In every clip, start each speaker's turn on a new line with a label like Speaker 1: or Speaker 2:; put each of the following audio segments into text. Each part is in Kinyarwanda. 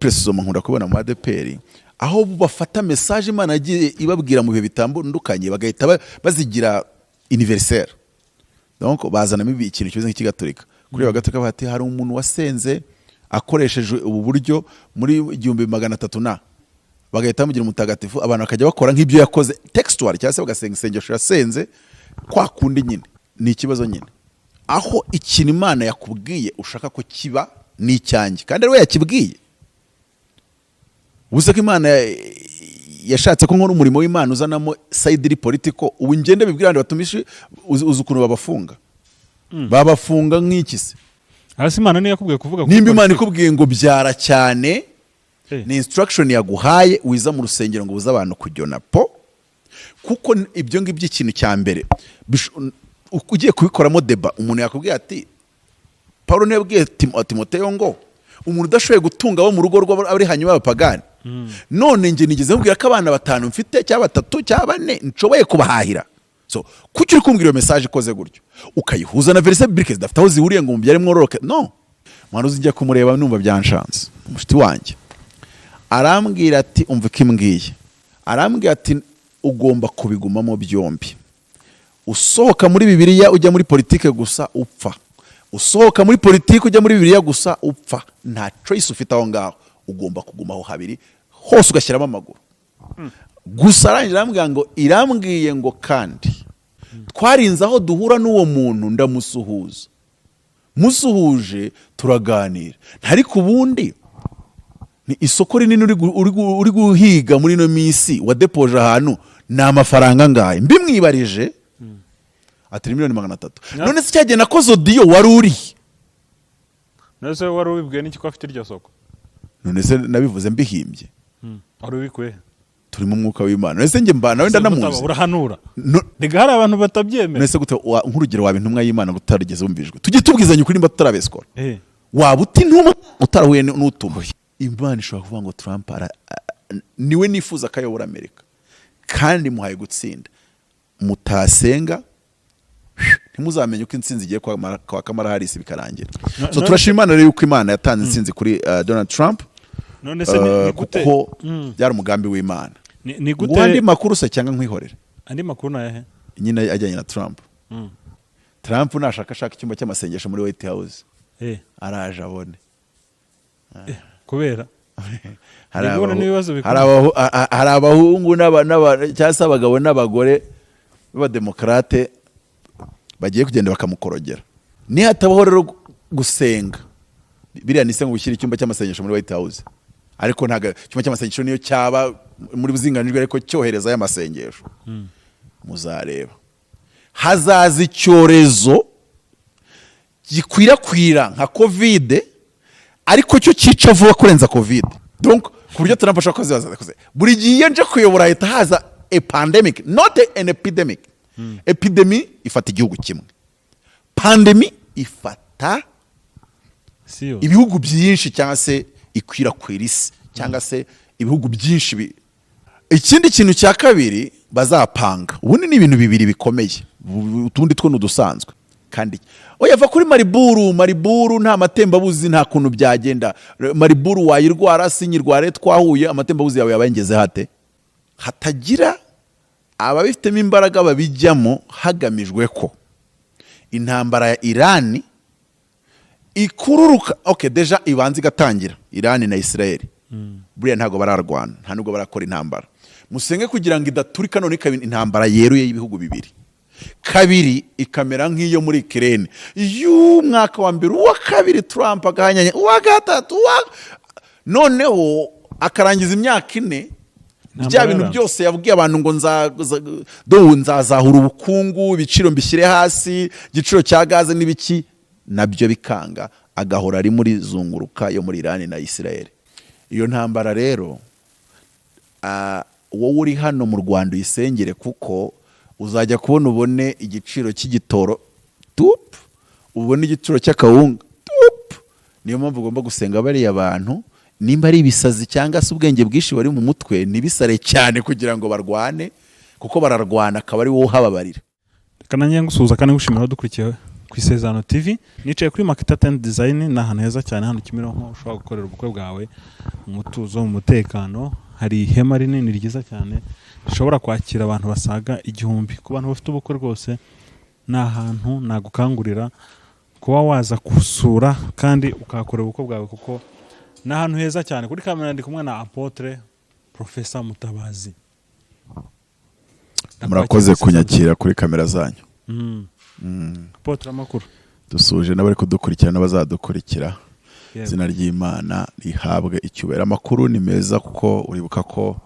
Speaker 1: Précisément nkunda kubona mu ADEPR aho bafata message Imana yagiye ibabwira mu bihe bitandukanye, bagahita bazigira universelle. Donc bazanamo ikintu kimeze nk'ikigatolika. Kuri abagatolika bati hari umuntu wasenze akoresheje ubu buryo muri 1300 na bagahita bamugira umutagatifu, abantu bakajya bakora nk'ibyo yakoze textual, cyangwa se bagasenga isengesho yasenze kwa kundi nyine. Ni ikibazo nyine aho ikintu Imana yakubwiye ushaka ko kiba ni icyanjye kandi ari we yakibwiye. Ubuze ko Imana yashatse ko nkora umurimo w'Imana uzanamo side iri political, ubu ngende bibwira abandi batumishi, uzi ukuntu babafunga? Babafunga nk'iki se?
Speaker 2: Hasi Imana niyo yakubwiye kuvuga kuri
Speaker 1: Nimba Imana
Speaker 2: politiki.
Speaker 1: ikubwiye ngo byara cyane, ni instruction yaguhaye, wiza mu rusengero ngo ubuze abantu kujyona po, kuko ibyo ngibyo ikintu cya mbere ugiye kubikoramo débat, umuntu yakubwiye ati Paul niwe yabwiye Timoteyo ngo umuntu udashoboye gutunga abo mu rugo rwe ari hanyuma y'abapagani. None njye nigeze mubwira ko abana batanu mfite, cyangwa batatu, cyangwa bane, nshoboye kubahahira? So kuki uri kumbwira iyo message ikoze gutyo, ukayihuza na verset biblique zidafite aho zihuriye, ngo mubyare mwororoke? No mwana uzi, njya kumureba numva byanshanze. Umushuti wanjye arambwira ati umva iko imbwiye, arambwira ati ugomba kubigumamo byombi. Usohoka muri Bibiliya ujya muri politike gusa, upfa. Usohoka muri politike ujya muri Bibiliya gusa, upfa. Nta choice ufite aho ngaho, ugomba kugumaho habiri hose ugashyiramo amaguru gusa. Arangije arambwira ngo irambwiye ngo, kandi twarinze aho duhura n'uwo muntu, ndamusuhuza, musuhuje turaganira. Ariko ubundi ni isoko rinini uri guhiga muri ino minsi wadepoje ahantu ni amafaranga angahe? Mbimwibarije ati ni miliyoni 300. None se cyagihe nakoze audio wari uri?
Speaker 2: None se wari ubibwiwe n'iki ko afite iryo soko?
Speaker 1: None se nabivuze mbihimbye?
Speaker 2: Wari ubikuye he?
Speaker 1: Turi mu mwuka w'Imana. None se njye mbana nawe, ndanamuzi.
Speaker 2: Urahanura.
Speaker 1: No-
Speaker 2: Rega hari abantu batabyemera.
Speaker 1: None se gute nk'urugero waba intumwa y'Imana utarigeze wumvijwe? Tujye tubwizanya ukuri nimba tutarabeskora. Waba uta intumwa utarahuye n'utuma Imana ishobora kuvuga ngo Trump niwe nifuza ko ayobora Amerika kandi muhaye gutsinda. Mutasenga ntimuzamenye uko intsinzi igiye kwa Kamala Harris bikarangira. So turashima Imana rero yuko Imana yatanze intsinzi kuri Donald Trump,
Speaker 2: None se ni gute
Speaker 1: kuko byari umugambi w'Imana.
Speaker 2: Ni
Speaker 1: Nguha
Speaker 2: gute?
Speaker 1: andi makuru se cyangwa nkwihorere?
Speaker 2: Andi makuru ni ayahe?
Speaker 1: Nyine ajyanye na Trump. Trump nashaka ashaka icyumba cy'amasengesho muri White House, araje abone.
Speaker 2: Kubera
Speaker 1: Hari
Speaker 2: Ndi kubona n'ibibazo bikomeye.
Speaker 1: hari abahungu cyangwa se abagabo n'abagore b'abademokarate bagiye kugenda bakamukorogera. Nihatabaho rero gusenga, biriya ni se ngo gushyira icyumba cy'amasengesho muri White House, ariko ntabwo icyumba cy'amasengesho niyo cyaba muri buzinganijwe, ariko cyohereza y'amasengesho, muzareba hazaza icyorezo gikwirakwira nka COVID, ariko cyo cyica vuba kurenza COVID. Donc ku buryo Trump ashobora kuzibaza akoze buri gihe iyo nje kuyobora hahita haza a pandemic, not an epidemic. Epidémie ifata igihugu kimwe, pandémie ifata
Speaker 2: si yose.
Speaker 1: ibihugu byinshi, cyangwa se ikwirakwira isi, cyangwa se ibihugu byinshi. Ikindi kintu cya kabiri bazapanga ubundi ni ibintu bibiri bikomeye, utundi two ni udusanzwe. Kandi oya, va kuri Marburg. Marburg nta matembabuzi, nta kuntu byagenda. Marburg wayirwara, sinyirware, twahuye, amatembabuzi yawe yaba hate? Hatagira ababifitemo imbaraga babijyamo hagamijwe ko intambara ya Irani ikururuka. Okay, déjà ibanza igatangira Irani na Israel, buriya ntabwo bararwana, nta nubwo barakora intambara. Musenge kugira ngo idaturika none ikaba intambara yeruye y'ibihugu bibiri. Kabiri, ikamera nk'iyo muri Ukraine y'umwaka wa mbere, uwa kabiri Trump agahanyanya, uwa gatatu, uwa noneho akarangiza imyaka 4,
Speaker 2: Intambara
Speaker 1: bya bintu
Speaker 2: yaranze.
Speaker 1: byose yabwiye abantu ngo do nzazahura ubukungu, ibiciro mbishyire hasi, igiciro cya gaze n'ibiki, nabyo bikanga, agahora ari muri zunguruka yo muri Irani na Israel. Iyo ntambara rero, wowe uri hano mu Rwanda uyisengere, kuko uzajya kubona ubone igiciro cy'igitoro tup, ubone igiciro cy'akawunga tup. Niyo mpamvu ugomba gusenga bariya bantu, nimba ari ibisazi cyangwa se ubwenge bwinshi bari mu mutwe, ntibisare cyane kugira ngo barwane, kuko bararwana akaba ari wowe uhababarira.
Speaker 2: Reka nanjye ngusuhuza kandi ngushimira dukurikiye. Ku Isezerano TV. Nicaye kuri Makita Tent Design. Ni ahantu heza cyane hano Kimironko ushobora gukorera ubukwe bwawe mu mutuzo, mu mutekano. Hari ihema rinini ryiza cyane rishobora kwakira abantu basaga 1000. Ku bantu bafite ubukwe rwose, ni ahantu nagukangurira kuba waza gusura kandi ukahakorera ubukwe bwawe, kuko ni ahantu heza cyane. Kuri kamera ndi kumwe na Apôtre Professor Mutabazi.
Speaker 1: Murakoze kunyakira kuri kamera zanyu.
Speaker 2: Apôtre, amakuru?
Speaker 1: Dusuje n'abari kudukurikira n'abazadukurikira.
Speaker 2: Yego.
Speaker 1: Izina ry'Imana rihabwe icyubahiro. Amakuru ni meza, kuko uribuka ko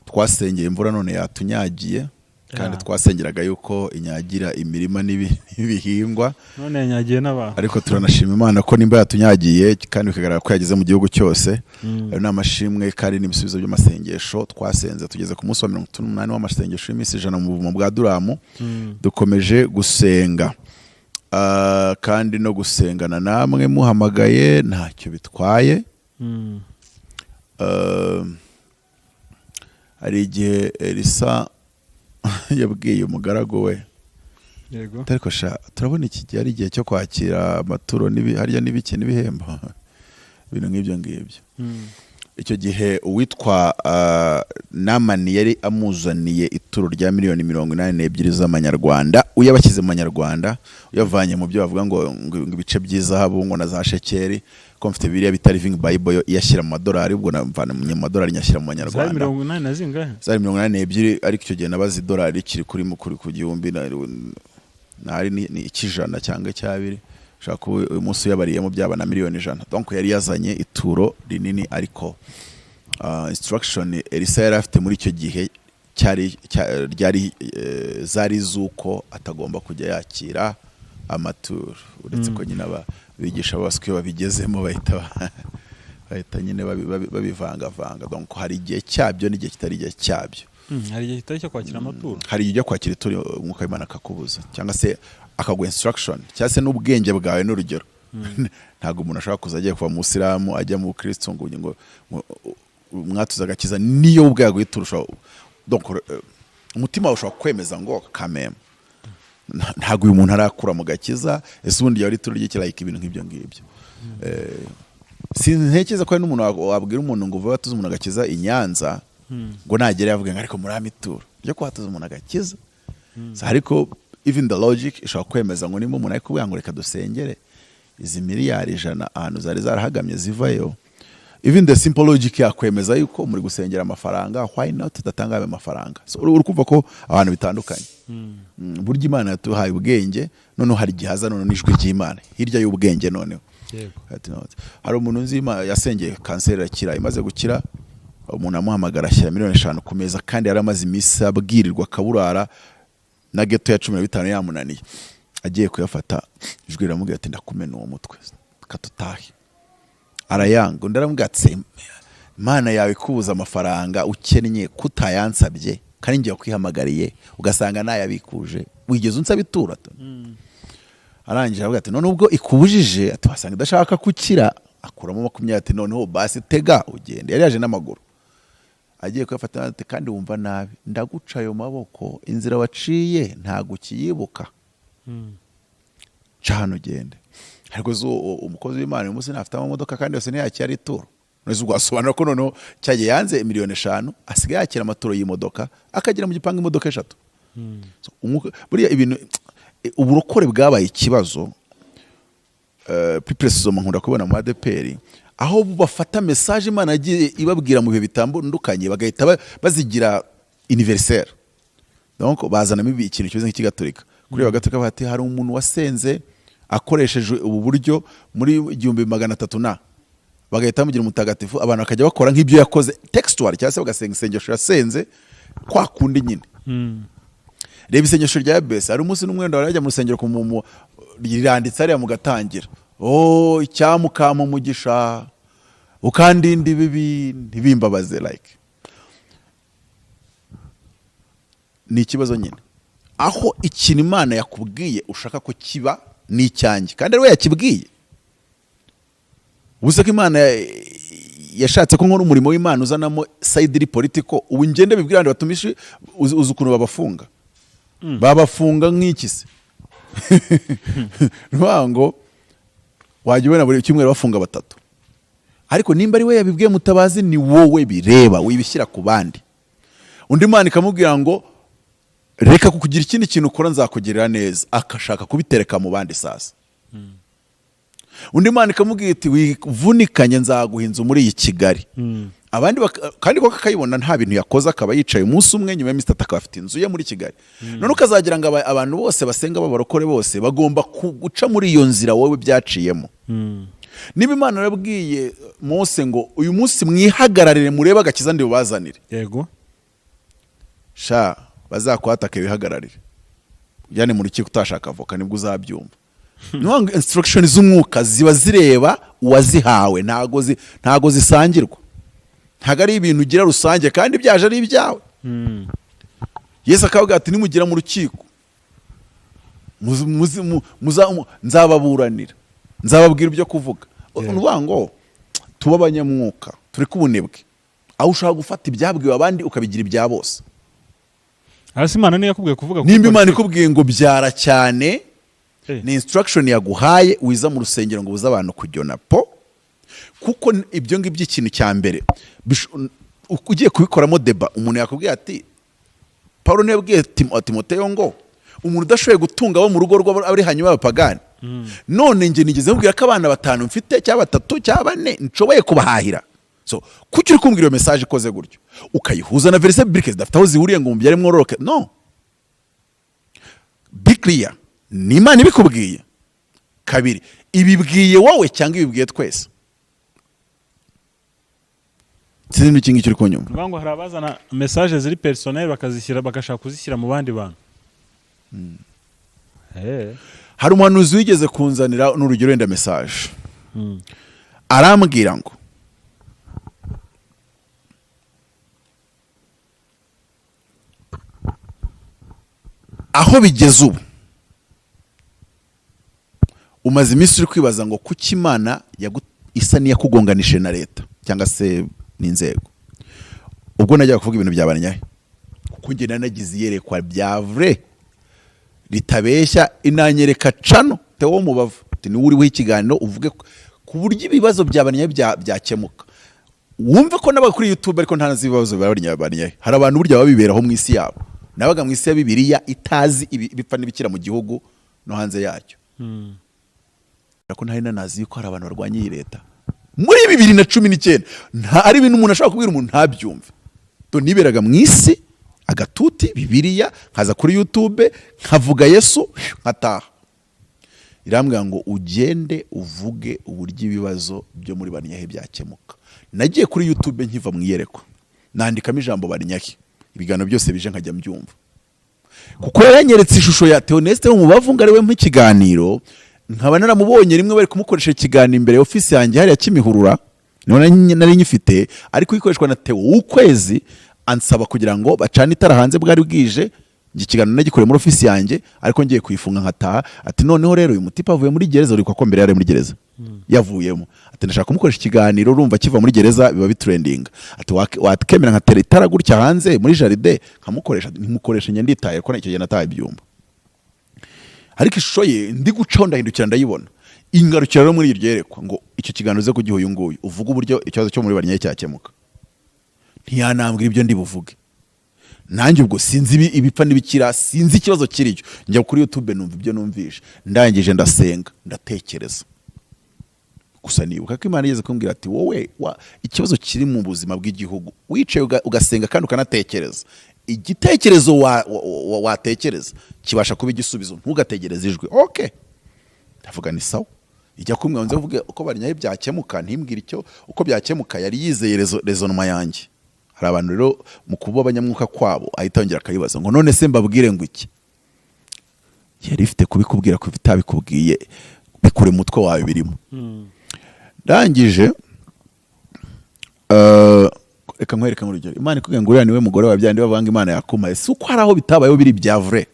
Speaker 1: twasengeye imvura, none yatunyagiye kandi twasengeraga yuko inyagira imirima n'ibihingwa.
Speaker 2: None yanyagiye n'abantu.
Speaker 1: Ariko turanashima Imana ko nimba yatunyagiye kandi bikagaragara ko yageze mu gihugu cyose, ayo ni amashimwe kandi n'ibisubizo by'amasengesho twasenze. Tugeze ku munsi wa 38 w'amasengesho y'iminsi 100 mu buvumo bwa Duramu. Dukomeje gusenga, kandi no gusengana namwe muhamagaye ntacyo bitwaye. Hari igihe Elisa yabwiye umugaragu we, ariko sha, turabona iki gihe ari igihe cyo kwakira amaturo harya n'ibiki n'ibihembo, ibintu nk'ibyo ngibyo. Icyo gihe uwitwa Namani yari amuzaniye ituro rya miliyoni 82 z'amanyarwanda. Uyabashyize mu manyarwanda, uyavanye mu byo bavuga ngo ibice by'izahabu, ngo na za shekeri, ko mfite biriya bita Living Bible, yo iyashyira mu madolari, ubwo navana mu madolari nyashyira mu
Speaker 2: Zari
Speaker 1: manyarwanda.
Speaker 2: 80 na zingahe?
Speaker 1: Zari 82, ariko icyo gihe nabaze idolari rikiri kuri ku gihumbi nari ni icy'ijana cyangwa icyabiri. Ushobora kuba uyu munsi uyabariyemo byaba na miliyoni 100. Donc yari yazanye ituro rinini, ariko instruction Elisa yari afite muri icyo gihe cyari ryari zari z'uko atagomba kujya yakira amaturo, uretse ko nyine aba bigisha bose iyo babigezemo bahita nyine babivangavanga. Donc hari igihe cyabyo n'igihe kitari igihe cyabyo.
Speaker 2: Hari igihe kitari cyo kwakira amaturo.
Speaker 1: Hari igihe ujya kwakira ituro, Umwuka w'Imana akakubuza, cyangwa se akaguha instruction, cyangwa se n'ubwenge bwawe. N'urugero, ntabwo umuntu ashobora kuza agiye kuva mu Isilamu ajya mu Kristo ngo mwatuze agakiza, niyo ubwe yaguha ituro donc umutima wawe ushobora kwemeza ngo kameme ntabwo uyu muntu arakura mu gakiza. Ese ubundi yari ituro ry'ikirayika, ibintu nk'ibyo ngibyo. Sintekereza ko hari n'umuntu wabwira umuntu ngo vuba atuze umuntu agakiza i Nyanza, ngo nagera yavuga ngo ariko muri ituro ryo kuhatuza umuntu agakiza. So, ariko even the logic ishobora kwemeza ngo nimba umuntu ari kuvuga ngo reka dusengere izi miliyari 100 ahantu zari zarahagamye zivayo, even the simple logic yakwemeza yuko muri gusengera amafaranga, why not tudatanga ayo mafaranga? So uri kumva ko abantu bitandukanye. Burya Imana yatuhaye ubwenge, noneho hari igihe haza noneho n'ijwi ry'Imana hirya y'ubwenge noneho. Ati, no. Hari umuntu nzi yasengeye kanseri irakira. Imaze gukira, umuntu amuhamagara ashyira miliyoni 5 ku meza, kandi yari amaze iminsi abwirirwa akaburara na geto ya 15 yamunaniye. Agiye kuyafata, ijwi riramubwira ati: "Ndakumena uwo mutwe, katutahe." Arayanga. Undi aramubwira ati: "Imana yawe ikubuza amafaranga ukennye, kutayansabye kandi ngiye kwihamagariye ugasanga nayabikuje, wigeze unsaba ituro?" Arangije aravuga ati: "None ubwo ikubujije?" Ati: "Wasanga idashaka gukira." Akuramo 20, ati: "Noneho basi tega ugende." Yari yaje n'amaguru. Agiye kuyafata, ati: "Kandi wumva nabi, ndaguca ayo maboko, inzira waciye ntabwo ukiyibuka, ca hano ugende." Ariko zo umukozi w'Imana uyu munsi ntafite amamodoka kandi yose ntiyakira ituro. None ubwo wasobanura ko noneho cyagiye yanze miliyoni 5, asigaye yakira amaturo y'imodoka, akagera mu gipangu imodoka eshatu. So, buriya ibintu uburokore bwabaye ikibazo. Plus précisément, nkunda kubona mu ADEPR aho bafata message Imana yagiye ibabwira mu bihe bitandukanye, bagahita bazigira universel. Donc bazanamo ikintu kimeze nk'ikigatolika. Kuri abagatolika bati hari umuntu wasenze akoresheje ubu buryo muri 1300 na bagahita bamugira umutagatifu, abantu bakajya bakora nk'ibyo yakoze textual, cyangwa se bagasenga isengesho yasenze kwa kundi nyine. Reba isengesho rya Yabesi. Hari umunsi n'umwenda wari yajya mu rusengero riranditse hariya, mugatangira: "Oh, icyamukampa umugisha ukandinda ibibi ntibimbabaze." Like ni ikibazo nyine aho ikintu Imana yakubwiye ushaka ko kiba ni icyanjye kandi ari we yakibwiye. Ubuze ko Imana yashatse ko nkora umurimo w'Imana uzanamo side iri political, ubu ngende bibwira abandi batumishi, uzi ukuntu babafunga? Babafunga nk'iki se? Ni ngo wajya ubona buri cyumweru bafunga batatu, ariko nimba ari we yabibwiye Mutabazi, ni wowe bireba, wibishyira ku bandi. Undi Mana ikamubwira ngo reka kukugira ikindi kintu ukora, nzakugirira neza, akashaka kubitereka mu bandi. Sasa undi Mana ikamubwira iti wivunikanye, nzaguha inzu muri iyi Kigali. Abandi kandi koko akayibona, nta bintu yakoze, akaba yicaye umunsi umwe, nyuma y'iminsi 3 akaba afite inzu ye muri Kigali. None ukazagira ngo abantu bose basenga b'abarokore bose bagomba guca muri iyo nzira wowe byaciyemo. Niba Imana yarabwiye Mose ngo uyu munsi mwihagararire murebe agakiza ndi bubazanire, sha bazakwataka wihagararire, ujyane mu rukiko utashaka avoka, nibwo uzabyumva. Ni ukuvuga ngo instruction z'umwuka ziba zireba uwazihawe, ntago zisangirwa, ntago ari ibintu ugira rusange kandi byaje ari ibyawe. Yesu akavuga ati nimugera mu rukiko nzababuranira, nzababwira ibyo kuvuga. Ni ukuvuga ngo tube abanyamwuka, tureke ubunebwe aho ushaka gufata ibyabwiwe abandi ukabigira ibya bose.
Speaker 2: Hasi Imana niyo yakubwiye kuvuga kuri
Speaker 1: Nimba Imana
Speaker 2: politiki.
Speaker 1: ikubwiye ngo byara cyane, ni instruction yaguhaye, wiza mu rusengero ngo ubuze abantu kujyona po, kuko ibyo ngibyo ikintu cya mbere ugiye kubikoramo débat, umuntu yakubwiye ati Paul niwe yabwiye Timoteyo ngo umuntu udashoboye gutunga abo mu rugo rwe ari hanyuma y'abapagani. None njye nigeze mubwira ko abana batanu mfite, cyangwa batatu, cyangwa bane, nshoboye kubahahira. So kuki uri kumbwira iyo message ikoze gutyo, ukayihuza na verset biblique zidafite aho zihuriye, ngo mubyare mwororoke? No be clear, ni Imana ibikubwiye. Kabiri, ibibwiye wowe cyangwa ibibwiye twese? Sinzi n'iki ngiki uri kunyumva.
Speaker 2: Ni ukuvuga ngo hari abazana message ziri personnel bakazishyira, bagashaka kuzishyira mu bandi bantu.
Speaker 1: Hari umuhanuzi wigeze kunzanira, n'urugero wenda, message, arambwira ngo aho bigeze ubu, umaze iminsi uri kwibaza ngo kuki Imana isa n'iyakugonganishije na leta cyangwa se n'inzego. Ubwo najyaga kuvuga ibintu bya Banyahe, kuko njye nari nagize iyerekwa bya vrai ritabeshya, inanyereka cano Theo Mubavu ati niwe uriho ikiganiro, uvuge ku buryo ibibazo bya Banyahe byakemuka. Wumve ko nabaga kuri YouTube ariko ntazi ibibazo bya Banyahe. Hari abantu burya baba biberaho mu isi yabo. Nabaga mu isi ya Bibiliya itazi ibipfa n'ibikira mu gihugu no hanze yacyo, ariko ntari nanazi yuko hari abantu barwanya iyi leta muri 2019. Nta ari ibintu umuntu ashobora kubwira umuntu ntabyumve. To niberaga mu isi agatuti Bibiliya, nkaza kuri YouTube nkavuga Yesu nkataha. Irambwira ngo ugende uvuge uburyo ibibazo byo muri Banyahe byakemuka. Nagiye kuri YouTube nkiva mu iyerekwa, nandikamo ijambo Banyahe, ibiganiro byose bije nkajya mbyumva, kuko yanyeretse ishusho ya Theoneste wo mu Bavu ngo ari we nk'ikiganiro, nkaba naramubonye rimwe bari kumukoresha ikiganiro imbere ya ofisi yanjye hariya Kimihurura, niho nari nyifite, ariko ikoreshwa na Theo w'ukwezi, ansaba kugira ngo bacane itara hanze, bwari bwije. Njye ikiganiro nagikoreye muri ofisi yanjye, ariko ngiye kuyifunga nkataha, ati noneho rero uyu mutipe avuye muri gereza, uri ko mbere yari muri gereza yavuyemo, ati ndashaka kumukoresha ikiganiro, urumva akiva muri gereza biba bitrendinga, ati wakemera nkatera itara gutya hanze muri jardin nkamukoresha? Ntimukoresha, njye nditaye ko icyo gihe nataye ibyumba, ariko ishusho ye ndi gucaho ndahindukira ndayibona, ingarukira rero muri iryo yerekwa ngo icyo kiganiro uze kugiha uyu nguyu, uvuge uburyo ikibazo cyo muri Banyahe cyakemuka. Ntiyanambwira ibyo ndi buvuge, nanjye ubwo sinzi ibipfa n'ibikira, sinzi ikibazo kiriyo. Njya kuri YouTube numva ibyo numvishe, ndangije ndasenga, ndatekereza gusa, nibuka ko Imana igeze kumbwira ati wowe ikibazo kiri mu buzima bw'igihugu, wicaye ugasenga kandi ukanatekereza, igitekerezo watekereza kibasha kuba igisubizo, ntugategereze ijwi. Okay, ndavuga ni sawa. Ijya kumwe nze mvuge uko Banyahe byakemuka, ntimbwire icyo uko byakemuka, yari yizeye raisonnement yanjye. Hari abantu rero mu kuba abanyamwuka kwabo ahita yongera akayibaza ngo none se mbabwire ngo iki? Yari ifite kubikubwira, kuva itabikubwiye bikure mu mutwe wawe birimo. Ndangije, reka nkwereke nk'urugero, Imana ikubwiye ngo uriya niwe mugore wawe, byandi bavuga ngo Imana yakumaye, si uko hari aho bitabayeho biri bya vrai,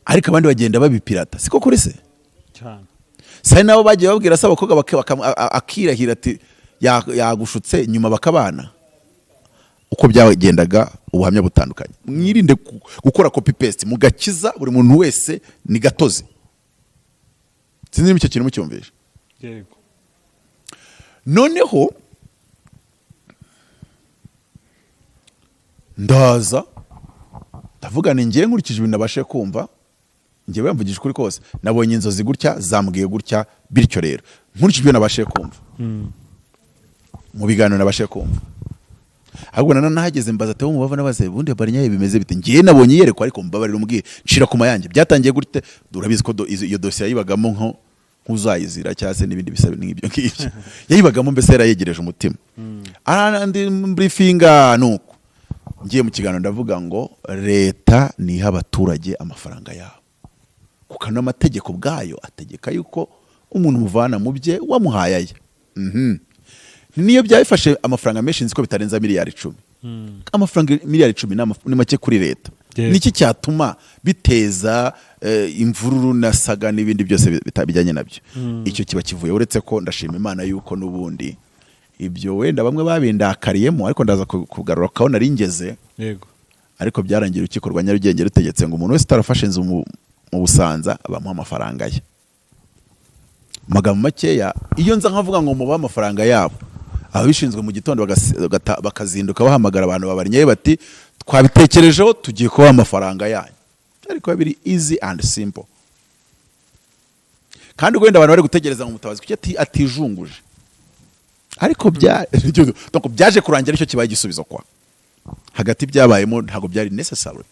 Speaker 1: ariko abandi bagenda babipirata, siko kuri se?
Speaker 2: Cyane.
Speaker 1: Si hari nabo bagiye babwira se abakobwa akirahira ati yagushutse, nyuma bakabana. Uko byagendaga, ubuhamya butandukanye. Mwirinde gukora copy paste mu gakiza. Buri muntu wese ni gatozi. Sinzi niba icyo kintu mucyumvishe.
Speaker 2: Yego.
Speaker 1: Noneho ndaza ndavuga, ni ngewe nkurikije ibintu nabashe kumva, ngewe mvugije ukuri kose, nabonye inzozi gutya, zambwiye gutya, bityo rero nkurikije ibyo nabashe kumva mu biganiro nabashe kumva, ahubwo nanone nahageze mbaza Theo Mubavu, nabaze ubundi Barinyaye bimeze bite? Ngewe nabonye iyerekwa, ariko mbabarira umbwire, nshira ku mayange, byatangiye gute? Urabizi ko iyo dosiye yayibagamo nko nk'uzayizira cyangwa se n'ibindi bisa n'ibyo ngibyo yayibagamo, mbese yarayegereje umutima. Arandi briefinga, nuko ngiye mu kiganiro ndavuga ngo leta niha abaturage amafaranga yabo, kuko n'amategeko ubwayo ategeka yuko umuntu umuvana mu bye wamuhaye aye. Niyo byabifashe amafaranga menshi, nzi ko bitarenza miliyari 10. Amafaranga miliyari 10 ni make kuri leta. Niki cyatuma biteza imvururu na saga n'ibindi byose bijyanye nabyo? Icyo kiba kivuye. Uretse ko ndashima Imana yuko n'ubundi ibyo wenda bamwe babindakariyemo, ariko ndaza kugarura kaho nari ngeze. Ariko byarangiye urukiko rwa Nyarugenge rutegetse ngo umuntu wese utarafashe inzu mu Busanza bamuha amafaranga ye. Mu magambo makeya, iyo nza nkavuga ngo mubahe amafaranga yabo, ababishinzwe mu gitondo bakazinduka bahamagara abantu babarinyaye bati: "Twabitekerejeho, tugiye kubaha amafaranga yanyu," byari kuba biri easy and simple. Kandi wenda abantu bari gutegereza ngo Mutabazi kuki atijunguje, ariko donc byaje kurangira icyo kibaye igisubizo kwa hagati byabayemo ntabwo byari necessary.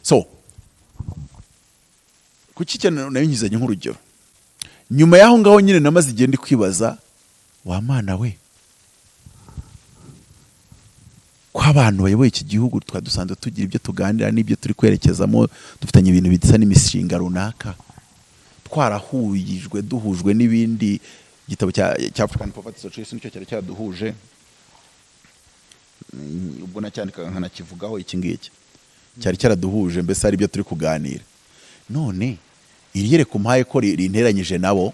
Speaker 1: So kuki cyane nayo nkizanye nk'urugero? Nyuma y'aho ngaho nyine namaze igihe ndi kwibaza, wa Mana we, ko abantu bayoboye iki gihugu twari dusanzwe tugira ibyo tuganira n'ibyo turi kwerekezamo, dufitanye ibintu bisa n'imishinga runaka, twarahurijwe, duhujwe n'ibindi gitabo cya African Poverty Association, nicyo cyari cyaduhuje. Ubwo nacyandikaga nkanakivugaho, iki ngiki cyari cyaraduhuje, mbese hari ibyo turi kuganira. None iri yereka umpaye ko rinteranyije nabo,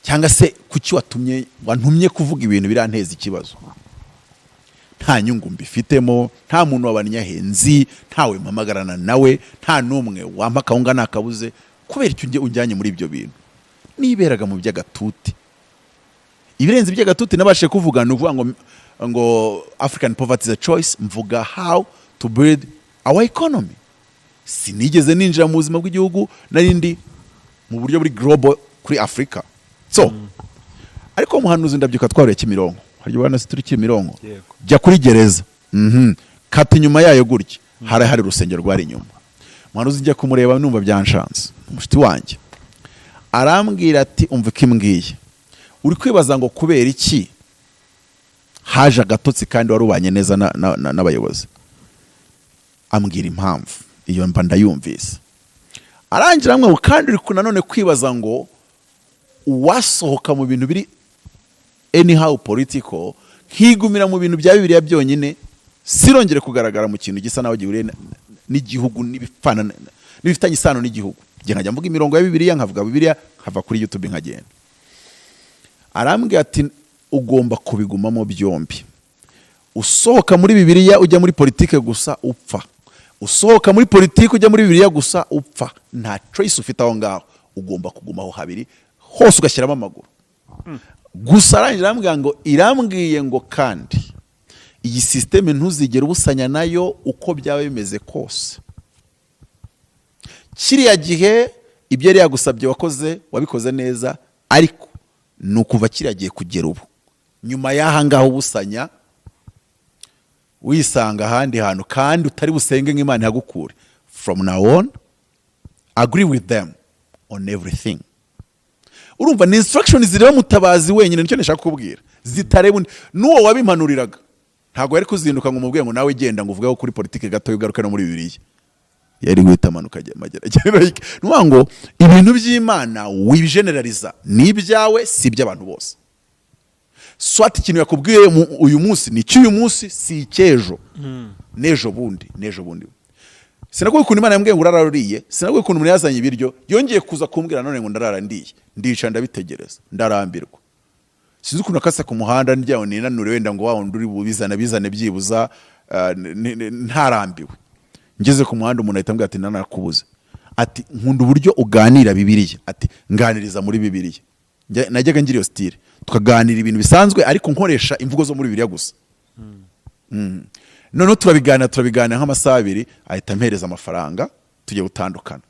Speaker 1: cyangwa se kuki watumye wantumye kuvuga ibintu biranteza ikibazo, nta nyungu mbifitemo, nta muntu wabannyahenzi, ntawe mpamagarana nawe, nta n'umwe wampa akawunga nakabuze? Kubera icyo unjyanye muri ibyo bintu niberaga mu by'agatuti? Ibirenze iby'agatuti nabashije kuvuga ni ukuvuga ngo African poverty is a choice, mvuga how to build our economy. Sinigeze ninjira mu buzima bw'igihugu, nari ndi mu buryo buri global kuri Afurika. So ariko umuhanuzi, ndabyuka, twahuriye Kimironko, hari ubona se turi Kimironko?
Speaker 2: Yego.
Speaker 1: Jya kuri gereza, kata inyuma yayo gutya, hari urusengero rwari inyuma. Umuhanuzi njya kumureba, numva byanshanze, umushuti wanjye arambwira ati: "Umva uko imbwiye, uri kwibaza ngo kubera iki haje agatotsi kandi wari ubanye neza n'abayobozi." Ambwira impamvu, iyo mba ndayumvise. Arangira amwe ngo: "Kandi uri nanone kwibaza ngo uwasohoka mu bintu biri anyhow political, nkigumira mu bintu bya Bibiliya byonyine, sirongere kugaragara mu kintu gisa naho gihuriye n'igihugu n'ibifana n'ibifitanye isano n'igihugu, njye nkajya mvuga imirongo ya Bibiliya, nkavuga Bibiliya, nkava kuri YouTube nkagenda." Arambwira ati: "Ugomba kubigumamo byombi. Usohoka muri Bibiliya ujya muri politike gusa, upfa. Usohoka muri politike ujya muri Bibiliya gusa, upfa. Nta choice ufite aho ngaho, ugomba kugumaho habiri hose, ugashyiramo amaguru gusa." Arangira arambwira ngo irambwiye ngo kandi iyi système ntuzigere ubusanya nayo uko byaba bimeze kose. Kiriya gihe ibyo yari yagusabye wakoze, wabikoze neza, ariko ni ukuva kiriya gihe kugera ubu, nyuma y'aha ngaha, ubusanya wisanga ahandi hantu kandi utari busenge nk'Imana ihagukure. From now on, agree with them on everything." Urumva ni instruction zireba Mutabazi wenyine, nicyo nashaka kukubwira, zitareba undi. N'uwo wabimpanuriraga ntabwo yari kuzinduka ngo umubwiye ngo nawe genda ngo uvugeho kuri politiki gato, ugaruke no muri Bibiliya. Yari guhita amanuka ajya Mageragere. Ni ukuvuga ngo ibintu by'Imana wibigeneraliza, ni ibyawe, si iby'abantu bose. Soit ikintu yakubwiye uyu munsi ni icy'uyu munsi, si icy'ejo n'ejo bundi n'ejo bundi. Sinakubwiye ukuntu Imana yambwiye ngo urara uriye? Sinakubwiye ukuntu umuntu yazanye ibiryo, yongeye kuza kumbwira none ngo ndarara ndiye? Ndicara ndabitegereza, ndarambirwa. Sinzi ukuntu nakase ku muhanda njyaho ninanure, wenda ngo wa wundi uri bubizane bizane byibuza ntarambiwe. Ngeze ku muhanda, umuntu ahita ambwira ati: "Nanakubuze." Ati: "Nkunda uburyo uganira Bibiliya." Ati: "Nganiriza muri Bibiliya." Najyaga ngira iyo style, tukaganira ibintu bisanzwe ariko nkoresha imvugo zo muri Bibiliya gusa. Noneho turabiganira, turabiganira nk'amasaha 2, ahita ampereza amafaranga, tujya gutandukana,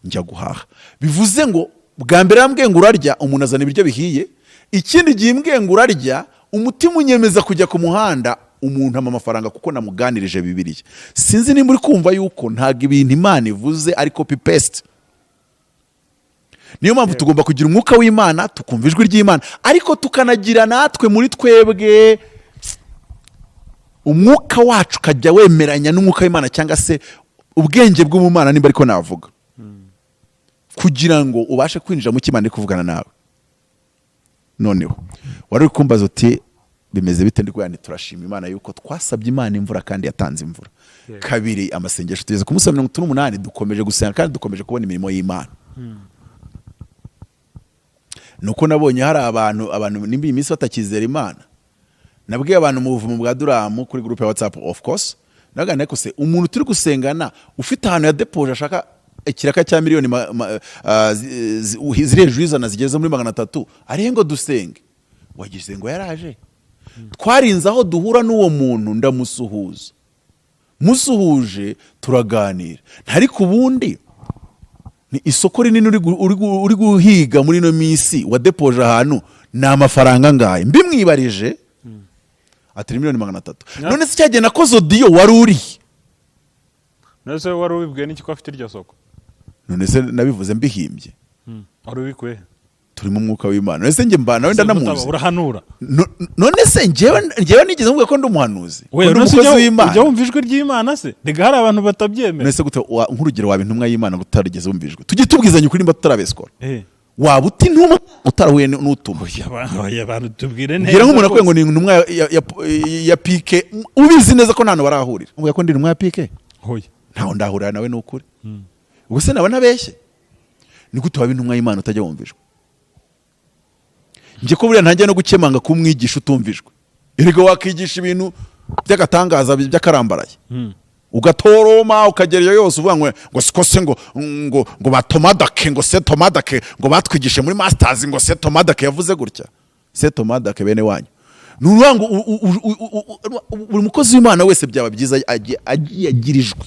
Speaker 1: njya guhaha. Bivuze ngo bwa mbere yambwiye ngo urarya, umuntu azana ibiryo bihiye. Ikindi gihe imbwiye ngo urarya, umutima unyemeza kujya ku muhanda, umuntu ampa amafaranga kuko namuganirije Bibiliya. Sinzi nimba uri kumva yuko ntabwo ibintu Imana ivuze ari copy paste. Niyo mpamvu tugomba kugira umwuka w'Imana, tukumva ijwi ry'Imana, ariko tukanagira natwe muri twebwe umwuka wacu ukajya wemeranya n'umwuka w'Imana, cyangwa se ubwenge bw'umumana nimba ariko navuga, kugira ngo ubashe kwinjira mu cyo Imana iri kuvugana nawe. Noneho wari uri kumbaza uti: "Bimeze bite?" Ndi kuvuga nti: "Turashima Imana yuko twasabye Imana imvura kandi yatanze imvura." Kabiri, amasengesho tugeze ku munsi wa 38, dukomeje gusenga kandi dukomeje kubona imirimo y'Imana. Nuko nabonye hari abantu nimba iyi minsi batakizera Imana. Nabwiye abantu mu buvumo bwa Duramu kuri groupe ya WhatsApp, of course, naganira, ariko se umuntu turi gusengana ufite ahantu yadepoje ashaka ikiraka cya miliyoni ziri hejuru y'ijana zigeze muri 300, arihe ngo dusenge? Wagize ngo yaraje. Twarinze aho duhura n'uwo muntu, ndamusuhuza, musuhuje turaganira. Ariko ubundi ni isoko rinini uri guhiga muri ino minsi wadepoje ahantu, ni amafaranga angahe? Mbimwibarije, ati: "Ni miliyoni 300." None se cyagihe nakoze audio wari uri?
Speaker 2: None se wari ubibwiwe n'iki ko afite iryo soko?
Speaker 1: None se nabivuze mbihimbye?
Speaker 2: Wari ubikuye?
Speaker 1: Turi mu mwuka w'Imana. None se njye mbana nawe, ndanamuzi.
Speaker 2: Urahanura?
Speaker 1: None se njyewe nigeze mvuga ko ndi umuhanuzi, ko
Speaker 2: We
Speaker 1: ndi
Speaker 2: none se
Speaker 1: umukozi
Speaker 2: ujya
Speaker 1: w'Imana?
Speaker 2: Ujya wumva ijwi ry'Imana se? Rega hari abantu batabyemera.
Speaker 1: None se gute nk'urugero waba intumwa y'Imana utarigeze wumva ijwi? Tujye tubwizanya ukuri nimba tutarabeskora. Waba uti intumwa utarahuye n'utuma?
Speaker 2: Oya, abantu tubwire neza
Speaker 1: Mbwira nk'umuntu akubwiye ngo
Speaker 2: rwose.
Speaker 1: ni intumwa ya PK, ubizi neza ko nta hantu barahurira. Mvuga ko ndi intumwa ya PK?
Speaker 2: Oya.
Speaker 1: Ntaho ndahurira nawe, ni ukuri. Ubwo se naba ntabeshye? Ni gute waba intumwa y'Imana utajya wumva ijwi? Njye ko buriya ntajya no gukemanga ko umwigisha utumva ijwi. Erega wakigisha ibintu by'agatangaza by'akarambaraye, ugatoroma, ukagera iyo yose uvuga ngo siko se ngo ba Tomadake, ngo se Tomadake, ngo batwigishe muri masters, ngo se Tomadake yavuze gutya, se Tomadake bene wanyu. Ni ukuvuga ngo buri mukozi w'Imana wese byaba byiza agiye agira ijwi.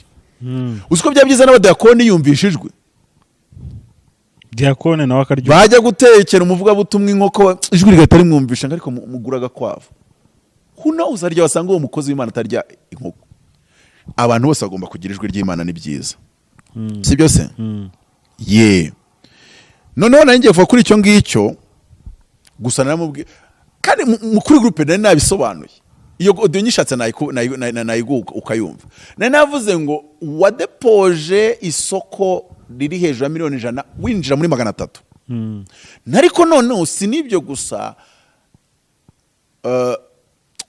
Speaker 1: Uzi ko byaba byiza n'abadiyakoni yumvisha ijwi?
Speaker 2: Diyakone nawe akaryoha.
Speaker 1: Bajya gutekera umuvugabutumwa inkoko, ijwi rigahita rimwumvisha ngo: "Ariko mugura agakwavu." Who knows, harya wasanga uwo mukozi w'Imana atarya inkoko. Abantu bose bagomba kugira ijwi ry'Imana, ni byiza, si byo se? Ye, noneho nari ngiye kuva kuri icyo ngicyo gusa, naramubwiye kandi kuri groupe nari nabisobanuye. Iyo audio nyishatse nayiguha ukayumva. Nari navuze ngo wadepoje isoko riri hejuru ya miliyoni 100, winjira muri 300. Ariko noneho si n'ibyo gusa,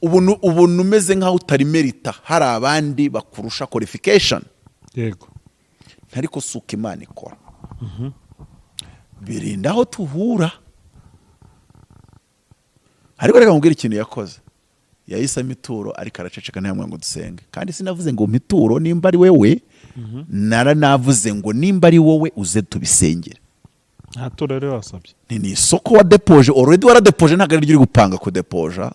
Speaker 1: ubuntu umeze nk'aho utari merita, hari abandi bakurusha qualification. Ariko si uko Imana ikora. Birinda aho tuhura. Ariko reka nkubwire ikintu yakoze. Yahisemo ituro ariko araceceka, ntiyamubwira ngo dusenge. Kandi sinavuze ngo mpa ituro nimba ari wewe, naranavuze ngo nimba ari wowe uze tubisengere.
Speaker 2: Nta turo rero wasabye.
Speaker 1: Ni isoko wadepoje already, waradepoje, ntabwo ari ryo uri gupanga kudepoja.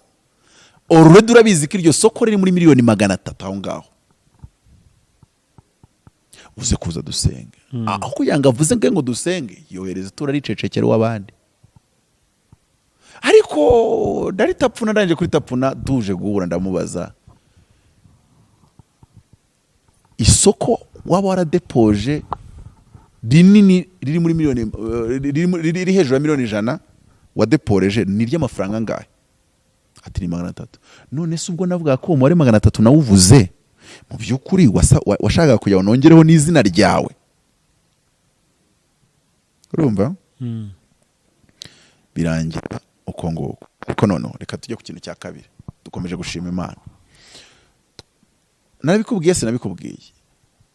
Speaker 1: Already urabizi ko iryo soko riri muri miliyoni 300 aho ngaho, uze kuza dusenge. Aho kugira ngo avuze ngo dusenge, yohereza ituro, aricecekera uw'abandi. Ariko ndaritapfuna, ndangije kuri tapfuna, tuje guhura, ndamubaza: "Isoko waba waradepoje rinini riri muri miliyoni riri hejuru ya miliyoni 100 wadeporeje ni iry'amafaranga angahe?" Ati: "Ni 300." None se ubwo navuga ko uwo mubare 300 nawuvuze, mu by'ukuri washakaga kugira ngo nongereho n'izina ryawe? Urumva birangira uko nguko. Ariko noneho reka tujye ku kintu cya kabiri. Dukomeje gushima Imana. Narabikubwiye, sinabikubwiye?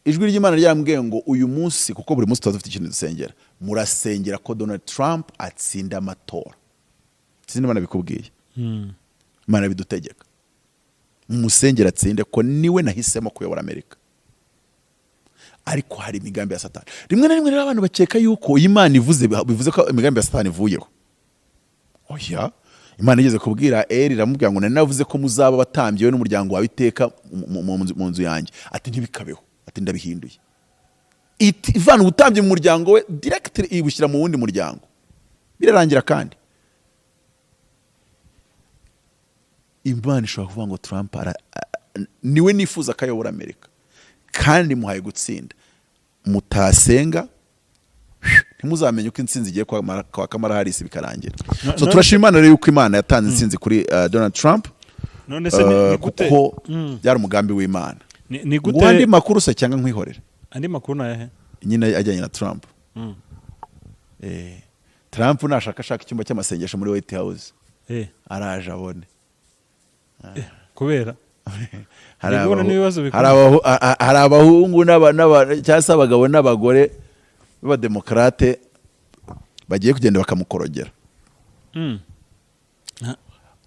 Speaker 1: Ijwi ry'Imana ryambwiye ngo uyu munsi, kuko buri munsi tuba dufite ikintu dusengera, murasengera ko Donald Trump atsinda amatora. Sinzi niba nabikubwiye. Imana bidutegeka mumusengera atsinde, ko niwe nahisemo kuyobora Amerika. Ariko hari imigambi ya Satani. Rimwe na rimwe rero abantu bakeka yuko iyo Imana ivuze bivuze ko imigambi ya Satani ivuyeho. Oya, Imana igeze kubwira Eri, iramubwira ngo: "Nari navuze ko muzaba abatambyi, we n'umuryango wawe iteka mu nzu yanjye." Ati: "Ntibikabeho." Ati: "Ndabihinduye." Ivana ubutambyi mu muryango we direct, ibushyira mu wundi muryango, birarangira. Kandi Imana ishobora kuvuga ngo Trump niwe nifuza ko ayobora Amerika kandi muhaye gutsinda. Mutasenga ntimuzamenye uko intsinzi igiye kwa Kamala Harris, bikarangira. So turashima Imana rero yuko Imana yatanze intsinzi kuri Donald Trump,
Speaker 2: None se ni gute
Speaker 1: kuko byari umugambi w'Imana.
Speaker 2: Ni
Speaker 1: Ngo
Speaker 2: gute?
Speaker 1: Andi makuru se cyangwa nkwihorera?
Speaker 2: Andi makuru ni ayahe?
Speaker 1: Nyine ajyanye na Trump. Trump nashaka ashaka icyumba cy'amasengesho muri White House, araje abone.
Speaker 2: Kubera
Speaker 1: Hari
Speaker 2: Ndi guhura n'ibibazo bikomeye.
Speaker 1: hari abahungu cyangwa se abagabo n'abagore b'abademokarate bagiye kugenda bakamukorogera.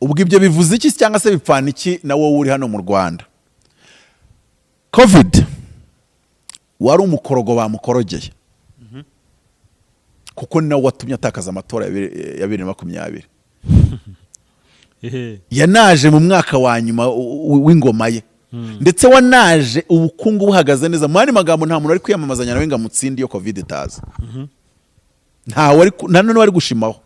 Speaker 1: Ubwo ibyo bivuze iki cyangwa se bipfana iki na wowe uri hano mu Rwanda? Covid wari umukorogo bamukorogeye, kuko ni nawe watumye atakaza amatora ya 2020. Yanaje mu mwaka wa nyuma w'ingoma ye, ndetse wanaje ubukungu buhagaze neza. Mu yandi magambo, nta muntu wari kwiyamamazanya nawe ngo amutsinde iyo Covid itaza. Ntawe wari nta n'uwari wari gushimaho.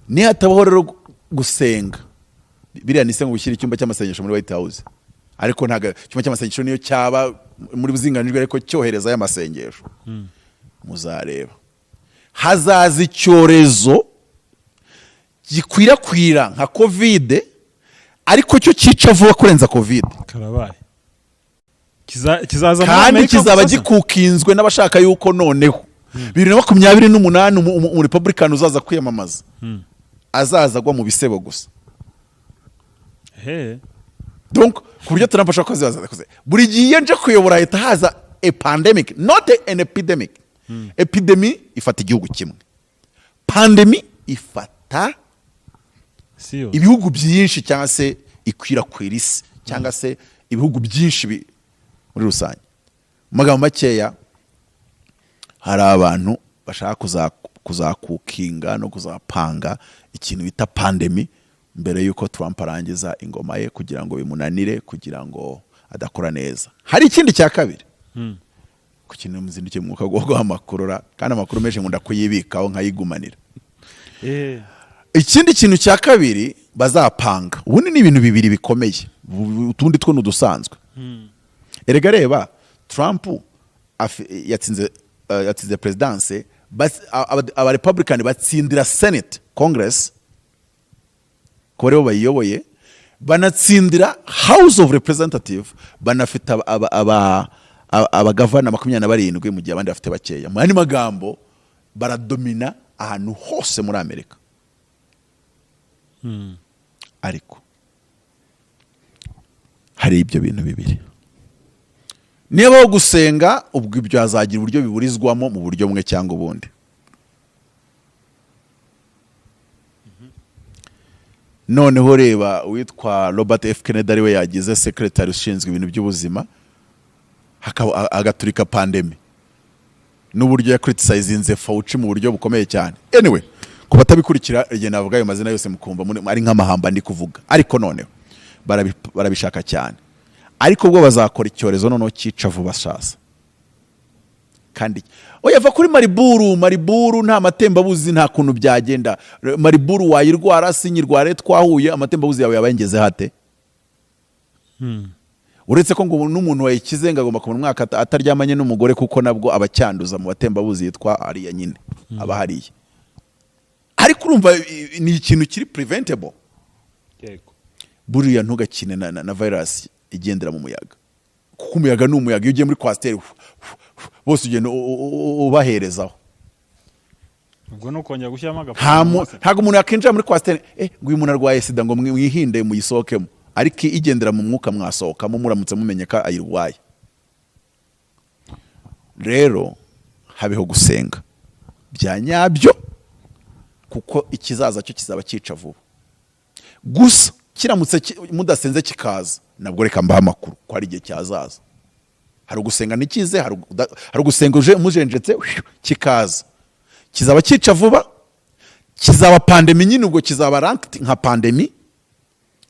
Speaker 1: Nihatabaho rero gusenga, biriya ni se ngo gushyira icyumba cy'amasengesho muri White House, ariko ntabwo icyumba cy'amasengesho niyo cyaba muri buzinganijwe, ariko cyohereza y'amasengesho, muzareba hazaza icyorezo gikwirakwira nka Covid, ariko cyo cyica vuba kurenza Covid.
Speaker 2: Karabaye. Kizaza muri
Speaker 1: Kandi
Speaker 2: Amerika
Speaker 1: kizaba
Speaker 2: gusa se?
Speaker 1: gikukinzwe n'abashaka yuko noneho 2028 umurepublican uzaza kwiyamamaza azaza agwa mu bisebo gusa. Donc ku buryo Trump ashobora kuba akoze buri gihe, iyo nje kuyobora hahita haza a pandemic, not an epidemic. Epidemi ifata igihugu kimwe, pandemi ifata
Speaker 2: Si yose.
Speaker 1: ibihugu byinshi, cyangwa se ikwirakwira isi, cyangwa se ibihugu byinshi muri rusange. Mu magambo makeya, hari abantu bashaka kuzakukinga no kuzapanga ikintu bita pandemi mbere y'uko Trump arangiza ingoma ye, kugira ngo bimunanire, kugira ngo adakora neza. Hari ikindi cya kabiri ku kintu muzindukiye mu mwuka wo guha amakuru ra, kandi amakuru menshi nkunda kuyibikaho nkayigumanira. Ikindi kintu cya kabiri bazapanga, ubundi ni ibintu bibiri bikomeye, utundi two ni udusanzwe. Erega reba, Trump yatsinze perezidanse, aba Republican batsindira Senate, Congress, kuba aribo bayiyoboye, banatsindira House of Representative, banafite abagavana 27, mu gihe abandi bafite bakeya. Mu yandi magambo, baradomina ahantu hose muri Amerika. Ariko hari ibyo bintu bibiri: niba wo gusenga, ubwo ibyo hazagira uburyo biburizwamo mu buryo bumwe cyangwa ubundi. Noneho reba uwitwa Robert F Kennedy, ariwe yagize secretary ushinzwe ibintu by'ubuzima, agaturika pandemi, n'uburyo yacriticinze Fauci mu buryo bukomeye cyane. Anyway, ku batabikurikira, igihe navuga ayo mazina yose mukumva ari nk'amahamba ndi kuvuga. Ariko noneho barabishaka cyane, ariko ubwo bazakora icyorezo noneho cyica vuba sasa. Kandi oya, va kuri Marburg. Marburg nta matembabuzi, nta kuntu byagenda. Marburg wayirwara, sinyirware, twahuye, amatembabuzi yawe yaba hate? Uretse ko ngo n'umuntu wayikize ngo agomba kumara umwaka ataryamanye n'umugore, kuko nabwo aba acyanduza mu batembabuzi yitwa ariya nyine aba hariya. Ariko urumva ni ikintu kiri preventable. Buriya ntugakine na virus igendera mu muyaga, kuko umuyaga ni umuyaga. Iyo ugiye muri coaster, bose ugenda ubaherezaho.
Speaker 2: Ubwo ni ukongera gushyiramo
Speaker 1: Nta
Speaker 2: agapfukamunwa se?
Speaker 1: Ntabwo umuntu yakinjira muri coaster ngo uyu muntu arwaye sida, ngo mwihinde muyisohokemo, ariko igendera mu mwuka mwasohokamo muramutse mumenye ko ayirwaye. Rero habeho gusenga bya nyabyo. Kuko ikizaza cyo kizaba cyica vuba. Gusa kiramutse mudasenze kikaza, nabwo reka mbahe amakuru ko hari igihe cyazaza. Hari ugusenga ntikize, hari ugusenga uje mujenjetse kikaza. Kizaba cyica vuba, kizaba pandémie nyine, ubwo kizaba ranked nka pandémie,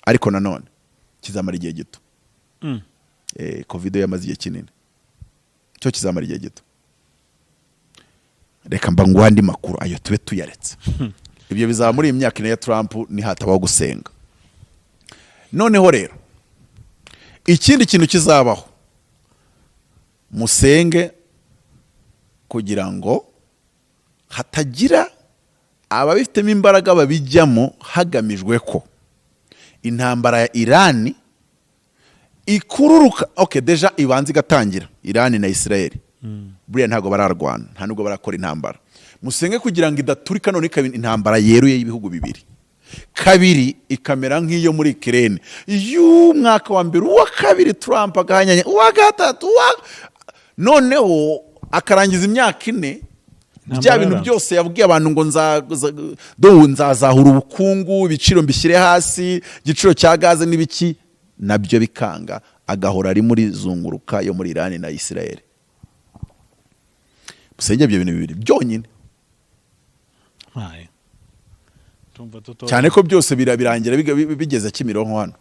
Speaker 1: ariko nanone kizamara igihe gito. Covid yo yamaze igihe kinini, cyo kizamara igihe gito. Reka mba nguha andi makuru, ayo tube tuyaretse. Ibyo bizaba muri iyi myaka 4 ya Trump nihatabaho gusenga. Noneho rero ikindi kintu kizabaho, musenge kugira ngo hatagira ababifitemo imbaraga babijyamo hagamijwe ko intambara ya Irani ikururuka. Okay, déjà ibanza igatangira, Irani na Israel buriya ntabwo bararwana, nta nubwo barakora intambara. Musenge kugira ngo idaturika none ikaba intambara yeruye y'ibihugu bibiri. Kabiri, ikamera nk'iyo muri Ukraine y'umwaka wa mbere, uwa kabiri Trump agahanyanya, uwa gatatu, uwa noneho akarangiza imyaka 4, bya
Speaker 2: Intambara
Speaker 1: bintu
Speaker 2: yaranze.
Speaker 1: byose yabwiye abantu ngo do nzazahura ubukungu, ibiciro mbishyire hasi, igiciro cya gaze n'ibiki, nabyo bikanga, agahora ari muri zunguruka yo muri Irani na Israel. Musenge ibyo bintu bibiri byonyine.
Speaker 2: Haye. Tumva tuto.
Speaker 1: Cyane ko byose birangira bigeze Kimironko hano.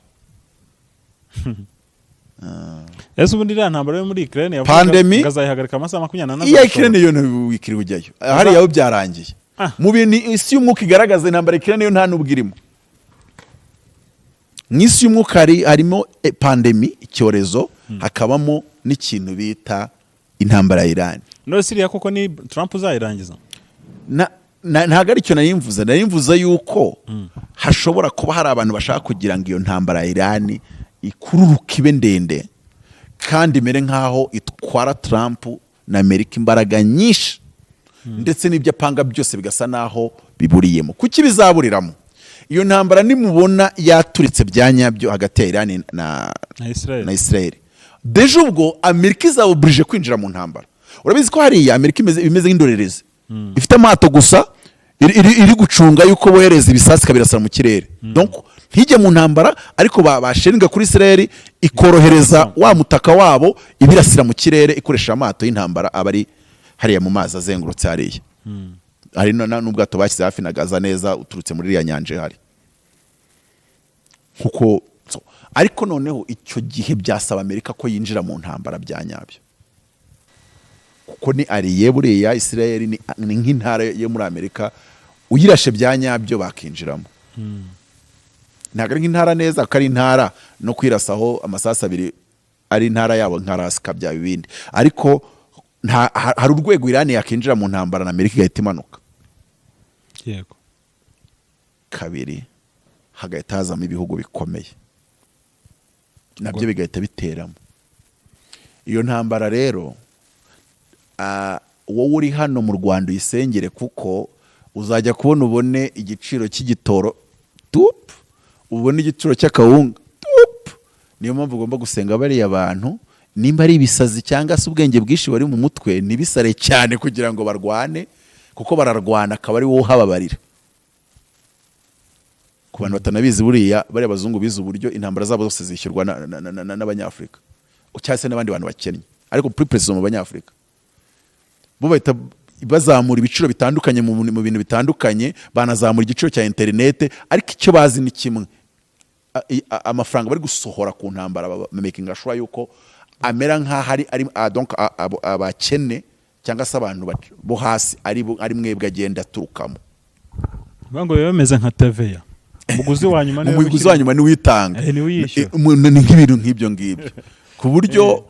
Speaker 2: Ese ubundi iriya ntambara yo muri Ukraine yavugaga
Speaker 1: Pandemi.
Speaker 2: ngo azayihagarika amasaha 24?
Speaker 1: Iya Ukraine yo ntiwikiri ujyayo, hariya ho byarangiye. Mu bintu isi y'umwuka igaragaza, intambara ya Ukraine yo nta n'ubwo irimo. Mu isi y'umwuka harimo pandémie, icyorezo, hakabamo n'ikintu bita intambara ya Irani.
Speaker 2: None siriya koko ni Trump uzayirangiza?
Speaker 1: Ntabwo ari cyo nari mvuze. Nari mvuze yuko hashobora kuba hari abantu bashaka kugira ngo iyo ntambara ya Irani ikururuka, ibe ndende kandi imere nk'aho itwara Trump na Amerika imbaraga nyinshi, ndetse n'ibyo apanga byose bigasa n'aho biburiyemo. Kuki bizaburiramo? Iyo ntambara nimubona yaturitse bya nyabyo hagati ya Irani na
Speaker 2: na Israel,
Speaker 1: na Israel, déjà ubwo Amerika izaba obligée kwinjira mu ntambara. Urabizi ko hariya Amerika imeze nk'indorerezi, ifite amato gusa, iri gucunga yuko bohereza ibisasu ikabirasira mu kirere. Donc ntijye mu ntambara, ariko bashinga kuri Israel ikorohereza wa mutaka wabo, ibirasira mu kirere ikoresheje amato y'intambara aba ari hariya mu mazi azengurutse hariya. Hari n'ubwato bashyize hafi na Gaza neza, uturutse muri iriya nyanja ihari kuko so, ariko noneho icyo gihe byasaba Amerika ko yinjira mu ntambara bya nyabyo, kuko ni allié. Buriya Israel ni nk'intara yo muri Amerika, uyirashe bya nyabyo bakinjiramo. Ntabwo ari nk'intara neza, kuko ari intara no kwirasaho amasasu abiri, ari intara yabo nka Alaska, bya bibindi. Ariko hari urwego Irani yakinjira mu ntambara na Amerika igahita imanuka. Kabiri, hagahita hazamo ibihugu bikomeye nabyo bigahita biteramo iyo ntambara. Rero wowe uri hano mu Rwanda uyisengere, kuko uzajya kubona ubone igiciro cy'igitoro tupu, ubone igiciro cy'akawunga tupu. Niyo mpamvu ugomba gusenga bariya bantu, nimba ari ibisazi cyangwa se ubwenge bwinshi bari mu mutwe, ntibisare cyane kugira ngo barwane, kuko bararwana akaba ari wowe uhababarira. Ku bantu batanabizi, buriya bariya bazungu bize uburyo intambara zabo zose zishyurwa n'Abanyafurika cyangwa se n'abandi bantu bakennye, ariko plus précisément mu Banyafurika. Bo bahita bazamura ibiciro bitandukanye mu bintu bitandukanye, banazamura igiciro cya interinete, ariko icyo bazi ni kimwe: amafaranga bari gusohora ku ntambara making sure yuko amera nk'aho ari donc abakene cyangwa se abantu bo hasi ari mwebwe agenda aturukamo.
Speaker 2: Bivuga ngo biba bimeze nka TVA, umuguzi wa nyuma niwe
Speaker 1: Umuguzi wa nyuma niwe uyitanga.
Speaker 2: Niwe uyishyura.
Speaker 1: Ni nk'ibintu nk'ibyo ngibyo, ku buryo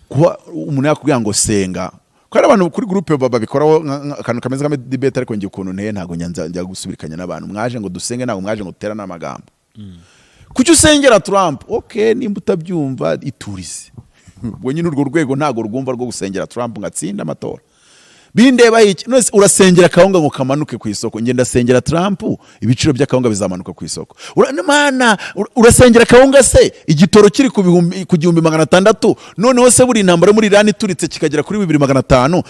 Speaker 1: kuba umuntu yakubwira ngo senga, ko hari abantu kuri groupe babikoraho akantu kameze nka debate, ariko njye ukuntu nteye ntabwo njya gusubirikanya n'abantu. Mwaje ngo dusenge, ntabwo mwaje ngo duterane amagambo. Kuki usengera Trump? Okay, nimba utabyumva iturize. Ubwo nyine urwo rwego ntabwo rwumva rwo gusengera Trump ngo atsinde amatora. Bindeba iki? None se urasengera akawunga ngo kamanuke ku isoko? Ngenda ndasengera Trump, ibiciro by'akawunga bizamanuka ku isoko? Mana, urasengera akawunga se igitoro kiri ku 1600? Noneho se buri intambara muri Iran ituritse kikagera kuri 2500,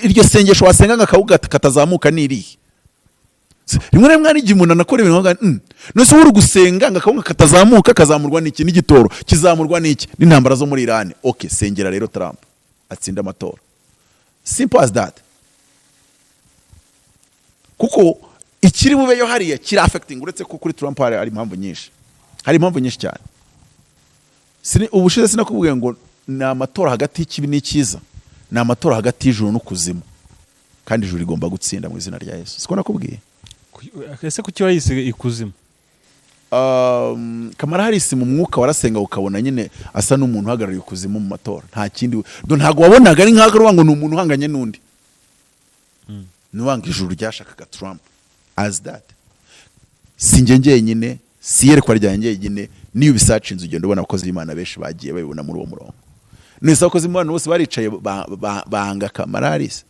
Speaker 1: iryo sengesho wasenga ngo akawunga katazamuka ni irihe? Rimwe na rimwe hari igihe umuntu anakora ibintu nkavuga, none se uri gusenga ngo akawunga katazamuka, kazamurwa n'iki? N'igitoro kizamurwa n'iki? N'intambara zo muri Iran? Okay, sengera rero Trump atsinda amatora, simple as that, kuko ikiri bubeyo hariya kiri affecting. Uretse ko kuri Trump hari impamvu nyinshi, hari impamvu nyinshi cyane. Ubushize sinakubwiye ngo ni amatora hagati y'ikibi n'icyiza, ni amatora hagati y'ijuru n'ukuzimu, kandi ijuru rigomba gutsinda mu izina rya Yesu, siko nakubwiye?
Speaker 2: Ese kuki wayise ikuzimu?
Speaker 1: Kamala Harris mu mwuka warasenga ukabona nyine asa n'umuntu uhagarariye ukuzimu mu matora. Nta kindi, ntabwo wabonaga ari nk'aho ari ngo ni umuntu uhanganye n'undi. Nuwanga ijuru ryashakaga Trump as that. Si njye njyenyine, si iyerekwa ryanjye njyenyine. Niyo ubisearchinze ugenda ubona abakozi b'Imana benshi bagiye babibona muri uwo murongo. Nese abakozi b'Imana bose baricaye banga Kamala Harris?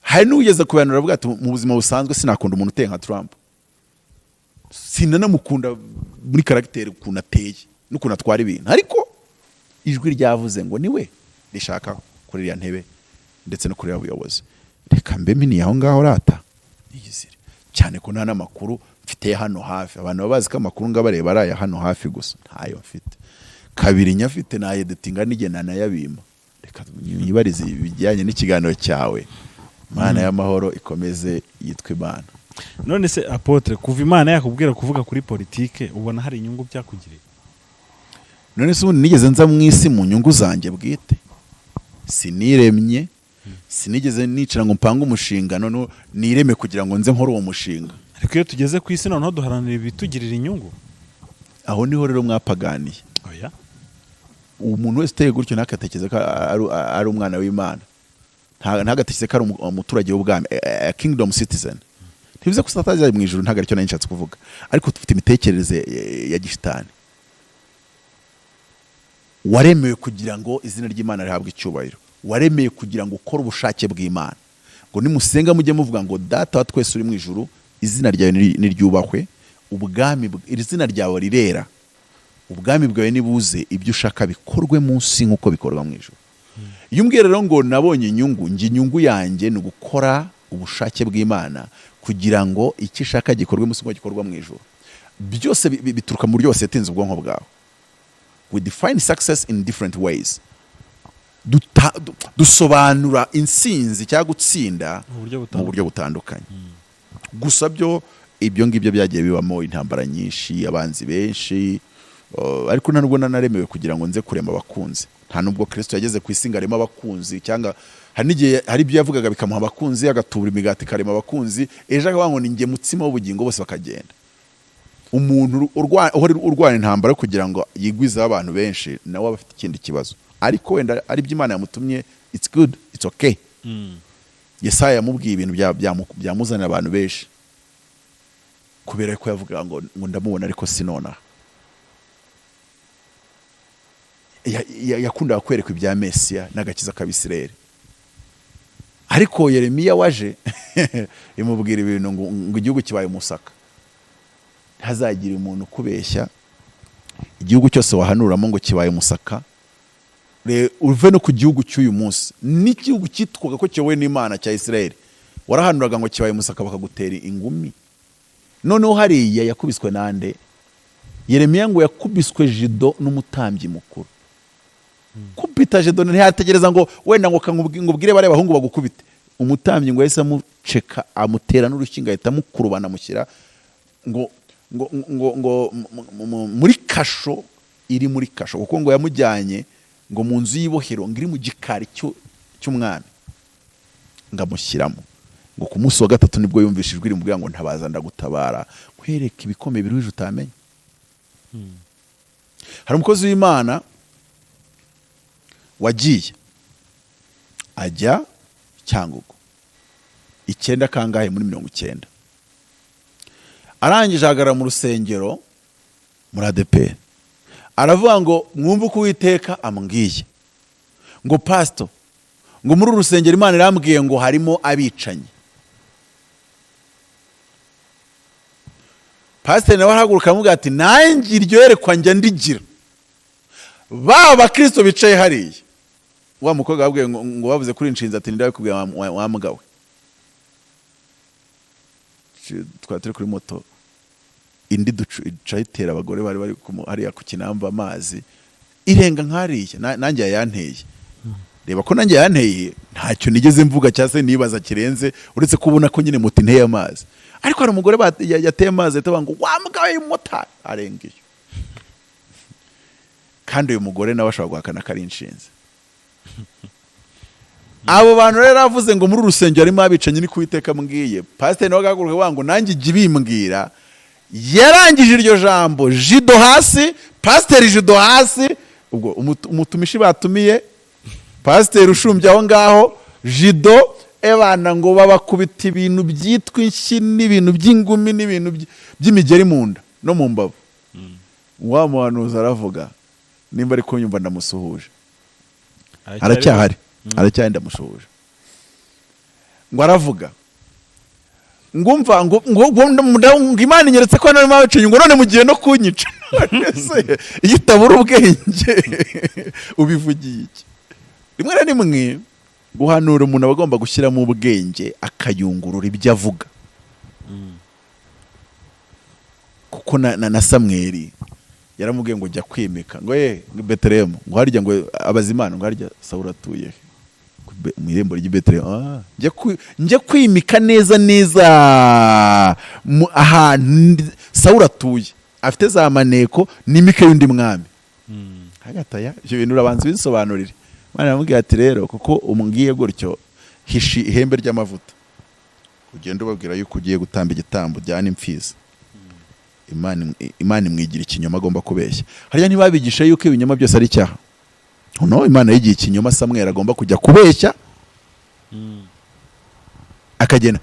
Speaker 1: Hari n'ugeze kubihanura avuga ati: "Mu buzima busanzwe sinakunda umuntu uteye nka Trump, sinanamukunda muri caractère, ukuntu ateye n'ukuntu atwara ibintu, ariko ijwi ryavuze ngo niwe rishaka kuri iriya ntebe ndetse no kuri uriya buyobozi." Reka mbe mpiniye aho ngaho rata iyizire cyane, ko nta n'amakuru mfite hano hafi. Abantu baba bazi ko amakuru ngo abareba ari aya hano hafi gusa. Ntayo mfite kabiri, nyafite nayeditinga n'igihe nanayabima. Reka nyibarize ibijyanye n'ikiganiro cyawe. Imana y'amahoro ikomeze yitwa Imana.
Speaker 2: None se apôtre, kuva Imana yakubwira kuvuga kuri politike, ubona hari inyungu byakugiriye?
Speaker 1: None se ubundi nigeze nza mu isi mu nyungu zanjye bwite? Siniremye, sinigeze nicara ngo mpange umushinga none nireme kugira ngo nze nkore uwo mushinga.
Speaker 2: Ariko iyo tugeze ku isi noneho duharanira ibitugirira inyungu.
Speaker 1: Aho niho rero mwapaganiye.
Speaker 2: Oya.
Speaker 1: Umuntu wese uteye gutyo ntagatekereze ko ari umwana w'Imana. Ntagatekereze ko ari umuturage w'ubwami, a kingdom citizen. Ntibivuze ko atazajya mu ijuru, ntabwo aricyo nari nshatse kuvuga, ariko dufite imitekerereze ya gishitani. Waremewe kugira ngo izina ry'Imana rihabwe icyubahiro, waremewe kugira ngo ukore ubushake bw'Imana, ngo nimusenga mujye muvuga ngo: "Data wa twese uri mu ijuru, izina ryawe niryubahwe, ubwami iri zina ryawe rirera, ubwami bwawe nibuze, ibyo ushaka bikorwe munsi nk'uko bikorwa mu ijuru." Iyo umbwiye rero ngo nabonye inyungu, njye inyungu yanjye ni ugukora ubushake bw'Imana kugira ngo icyo ishaka gikorwe munsi nk'uko gikorwa mu ijuru. Byose bituruka mu buryo wasettinze ubwonko bwawe. We define success in different ways. Dusobanura intsinzi cyangwa gutsinda
Speaker 2: mu buryo
Speaker 1: mu
Speaker 2: butandukanye.
Speaker 1: buryo butandukanye. Gusa byo ibyo ngibyo byagiye bibamo intambara nyinshi, abanzi benshi, ariko nta nubwo nanaremewe kugira ngo nze kurema abakunzi. Nta nubwo Kristo yageze ku isi ngo areme abakunzi, cyangwa hari n'igihe hari ibyo yavugaga bikamuha abakunzi, agatubura imigati ikarema abakunzi, ejo akavuga ngo: "Ni njye mutsima w'ubugingo," bose bakagenda. Umuntu uhora urwana intambara yo kugira ngo yigwizeho abantu benshi nawe aba afite ikindi kibazo, ariko wenda ari byo Imana yamutumye, it's good, it's okay. Yesaya yamubwiye ibintu byamuzanira abantu benshi kubera ko yavugaga ngo ndamubona ariko sinonaha. Yakundaga kwerekwa ibya Mesiya n'agakiza k'Abisirayeli, ariko Yeremiya waje imubwira ibintu ngo igihugu kibaye umusaka. Ntihazagire umuntu ukubeshya, igihugu cyose wahanuramo ngo kibaye umusaka. Uve no ku gihugu cy'uyu munsi, n'igihugu cyitwaga ko kiyobowe n'Imana cya Israel, warahanuraga ngo kibaye umusaka bakagutera ingumi. Noneho hariya yakubiswe nande? Yeremiya ngo yakubiswe jido n'umutambyi mukuru. Kubita jido, ntiyategereza ngo wenda ngo ngubwire bariya bahungu bagukubite. Umutambyi ngo yahise amuceka, amutera n'urushyi, ngo ahita amukurubana, amushyira ngo muri kasho, iri muri kasho, kuko ngo yamujyanye ngo mu nzu y'ibohero, ngo iri mu gikari cy'umwami, ngo amushyiramo. Ngo ku munsi wa gatatu nibwo yumvise ijwi rimubwira ngo: "Ntabaza ndagutabara, nkwereke ibikomeye biruhije utamenya." Hari umukozi w'Imana wagiye ajya Cyangugu icyenda kangahe, muri 90, arangije ahagarara mu rusengero muri ADEPR, aravuga ngo: "Mwumve uko Uwiteka ambwiye," ngo: "Pasito," Ngo muri uru rusengero Imana irambwiye ngo harimo abicanyi. Pasiteri nawe arahaguruka aramubwira ati nanjye iryo yerekwa njya ndigira. Ba bakristo bicaye hariya, wa mukobwa babwiye ngo bavuze kuri inshinzi ati ndabikubwiye wa mugabo we. Twari turi kuri moto, indi duca itera abagore bari bari hariya ku kinamba amazi irenga nk'hariya, nanjye yayanteye. Reba ko nanjye yanteye, ntacyo nigeze mvuga cyangwa se nibaza kirenze uretse kubona ko nyine moto inteye amazi. Ariko hari umugore yateye amazi ahita avuga ngo wa mugabo w'umumotari arenga iyo. Kandi uyu mugore nawe ashobora guhakana ko ari inshinzi. Abo bantu rero avuze ngo muri uru rusengero harimo abicanyi, ni Uwiteka ambwiye. Pasiteri nawe agahaguruka avuga ngo nanjye ijya ibimbwira. Yarangije iryo jambo jido hasi, pasiteri jido hasi, ubwo umutumishi batumiye pasiteri ushumbye aho ngaho jido ebana ngo babakubita ibintu byitwa inshyi n'ibintu by'ingumi n'ibintu by'imigeri mu nda no mu mbavu. Wa muhanuzi aravuga, nimba ari kunyumva ndamusuhuje, aracyahari, aracyahari, ndamusuhuje. Ngo aravuga ngo umva ngo ngo ngo ngo Imana inyeretse ko hano harimo abicanyi, ngo none mugiye no kunyica. None se iyo utabura ubwenge ubivugiye iki? Rimwe na rimwe guhanura umuntu aba agomba gushyiramo ubwenge akayungurura ibyo avuga. Kuko na Samweli yaramubwiye ngo jya kwimika ngo ye ngo Betelehemu, ngo harya ngo abaza Imana ngo harya Sawuli atuye he? Mu irembo ry'i Betelehemu. Njye kwimika neza neza ahantu Sawuli atuye afite za maneko n'imike y'undi mwami. Hagataya ibyo bintu urabanza ubisobanurire. Imana iramubwira ati rero kuko umbwiye gutyo, hishi ihembe ry'amavuta ugende ubabwira yuko ugiye gutamba igitambo ujyana imfizi. Imana imwigira ikinyoma agomba kubeshya. Harya ntibabigisha yuko ibinyoma byose ari icyaha? No, Imana yigiye ikinyoma Samweli agomba kujya kubeshya akagenda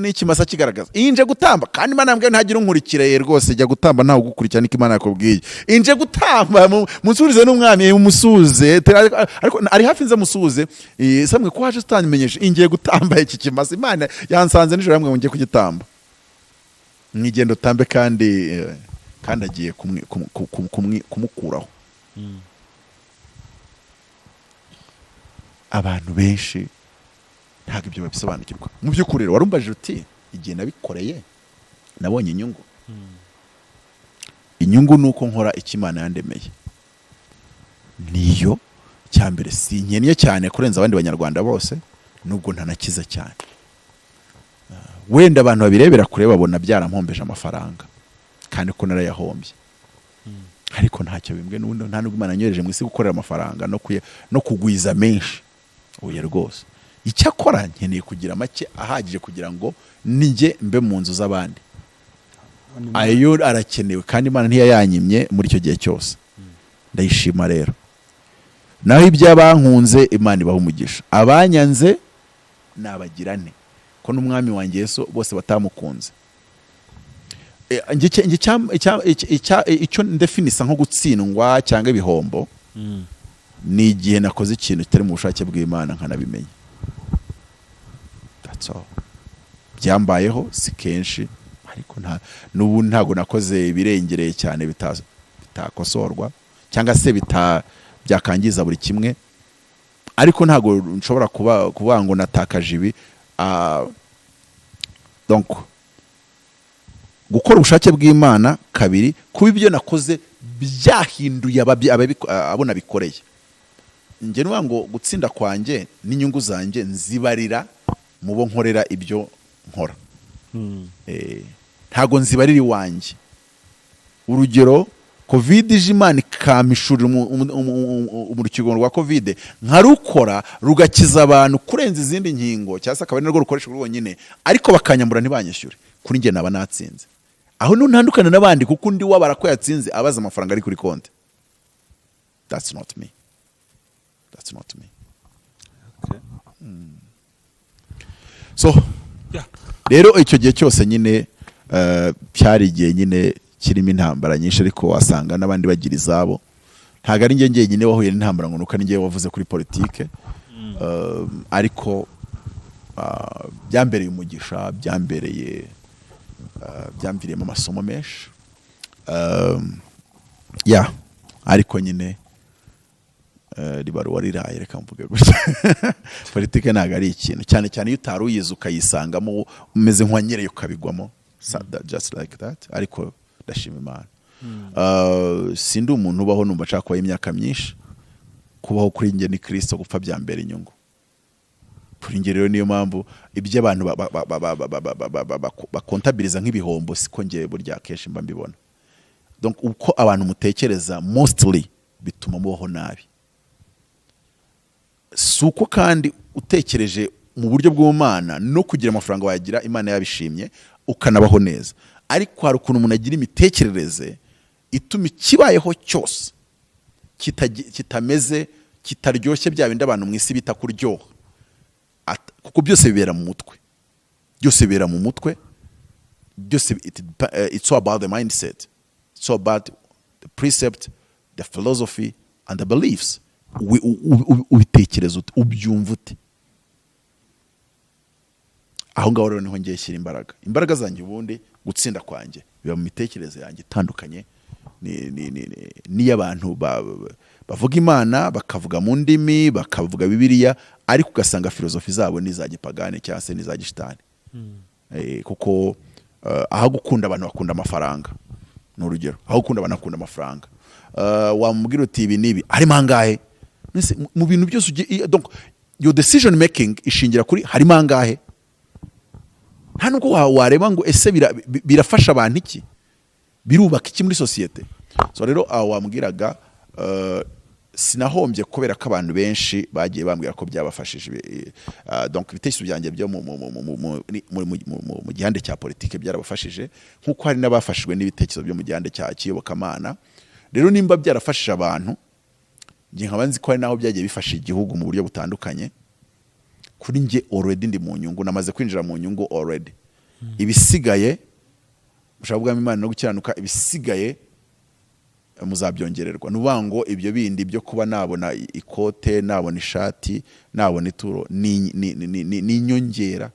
Speaker 1: n'ikimasa kigaragaza inje gutamba, kandi Imana yambwiye ntagire unkurikira. Ye rwose jya gutamba ntawe ugukurikira, niko Imana yakubwiye. Inje gutamba musubize n'umwami, umusuze ariko ari hafi nze musuze. Samwe ko waje utamenyesha ingiye gutamba iki kimasa, Imana yansanze nijoro yambwiye ngo ngiye kugitamba, mwigendo utambe, kandi agiye kumukuraho. Abantu benshi ntabwo ibyo babisobanukirwa. Mu by'ukuri rero warumbajije uti igihe nabikoreye nabonye inyungu. Inyungu ni uko nkora icyo Imana yandemeye, niyo cya mbere. Sinkennye cyane kurenza abandi banyarwanda bose, nubwo ntanakiza cyane. Wenda abantu babirebera kure babona byarampombeje amafaranga kandi ko narayahombye, ariko ntacyo bimbwe n'ubundi. Nta nubwo Imana yanyohereje mu isi gukorera amafaranga no kugwiza menshi, oya rwose. Icyakora nkeneye kugira make ahagije kugira ngo nijye mbe mu nzu z'abandi, ayo arakenewe kandi Imana ntiyayanyimye muri icyo gihe cyose, ndayishima rero. Naho iby'abankunze Imana ibaha umugisha, abanyanze nabagirane ko n'umwami wanjye Yesu bose batamukunze. Njye icyo ndefinisa nko gutsindwa cyangwa ibihombo ni igihe nakoze ikintu kitari mu bushake bw'Imana nkanabimenya. That's all. Byambayeho si kenshi, ariko n'ubu ntabwo nakoze ibirengereye cyane bitakosorwa cyangwa se byakangiza buri kimwe, ariko ntabwo nshobora kuvuga ngo natakaje ibi. Donc gukora ubushake bw'Imana, kabiri kuba ibyo nakoze byahinduye abo nabikoreye. Njye nuvuga ngo gutsinda kwanjye n'inyungu zanjye nzibarira mu bo nkorera ibyo nkora. Ntago nzibarira iwanjye. Urugero, Covid ije, Imana ikampishurira urukingo rwa Covid nkarukora rugakiza abantu kurenza izindi nkingo, cyangwa se akaba ari narwo rukoreshwa rwonyine, ariko bakanyambura ntibanyishyure, kuri njye naba natsinze. Aho ntandukana n'abandi, kuko undi wabara ko yatsinze abaza amafaranga ari kuri konti. That's not me, that's not me. So rero icyo gihe cyose nyine cyari igihe nyine kirimo intambara nyinshi, ariko wasanga n'abandi bagira izabo. Ntabwo ari njye njyenyine wahuye n'intambara ngo nuko ari njye wavuze kuri politike. Ariko byambereye umugisha, byambereye byamviriyemo amasomo menshi. Yeah, ariko nyine ribaruwa riraye, reka mvuge gutya, politike ntabwo ari ikintu, cyane cyane iyo utari uyizi ukayisangamo umeze nk'uwanyereye ukabigwamo. Just like that. Ariko ndashima Imana. Sindi umuntu ubaho numva nshaka kubaho imyaka myinshi. Kubaho kuri njye ni Kirisito, gupfa bya mbere inyungu kuri njye. Rero niyo mpamvu ibyo abantu bakontabiriza nk'ibihombo siko njye burya akenshi mba mbibona. Donc uko abantu mutekereza mostly bituma mubaho nabi. Si uko kandi utekereje mu buryo bw'Ubumana no kugira amafaranga wayagira Imana yabishimye, ukanabaho neza. Ariko hari ukuntu umuntu agira imitekerereze ituma ikibayeho cyose kitameze, kitaryoshye, bya bindi abantu mu isi bita kuryoha. Kuko byose bibera mu mutwe, byose bibera mu mutwe, byose it's all about the mindset, it's all about the precept, the philosophy and the beliefs. Ubitekereza ute? Ubyumva ute? Aho ngaho rero niho ngiye shyira imbaraga zanjye. Ubundi gutsinda kwanjye biba mu mitekerereze yanjye itandukanye n'iy'abantu bavuga Imana, bakavuga mu ndimi, bakavuga Bibiliya, ariko ugasanga filozofi zabo ni iza gipagani cyangwa se n'iza gishitani. Kuko aho gukunda abantu bakunda amafaranga, ni urugero, aho gukunda abantu bakunda amafaranga. Wamubwira uti ibi n'ibi harimo angahe? Mbese mu bintu byose donc your decision making ishingira kuri harimo angahe. Nta nubwo wareba ngo ese birafasha abantu iki, birubaka iki muri sosiyete. So rero aho wambwiraga, sinahombye kubera ko abantu benshi bagiye bambwira ko byabafashije. Donc ibitekerezo byanjye byo mu gihande cya politike byarabafashije, nk'uko hari n'abafashijwe n'ibitekerezo byo mu gihande cya kiyobokamana. Rero nimba byarafashije abantu, njye nkaba nzi ko hari n'aho byagiye bifasha igihugu mu buryo butandukanye, kuri njye already ndi mu nyungu, namaze kwinjira mu nyungu already. Ibisigaye, mushaka kuvuga Imana no gukiranuka, ibisigaye muzabyongererwa. Ni ukuvuga ngo ibyo bindi byo kuba nabona ikote, nabona ishati, nabona ituro, ni inyongera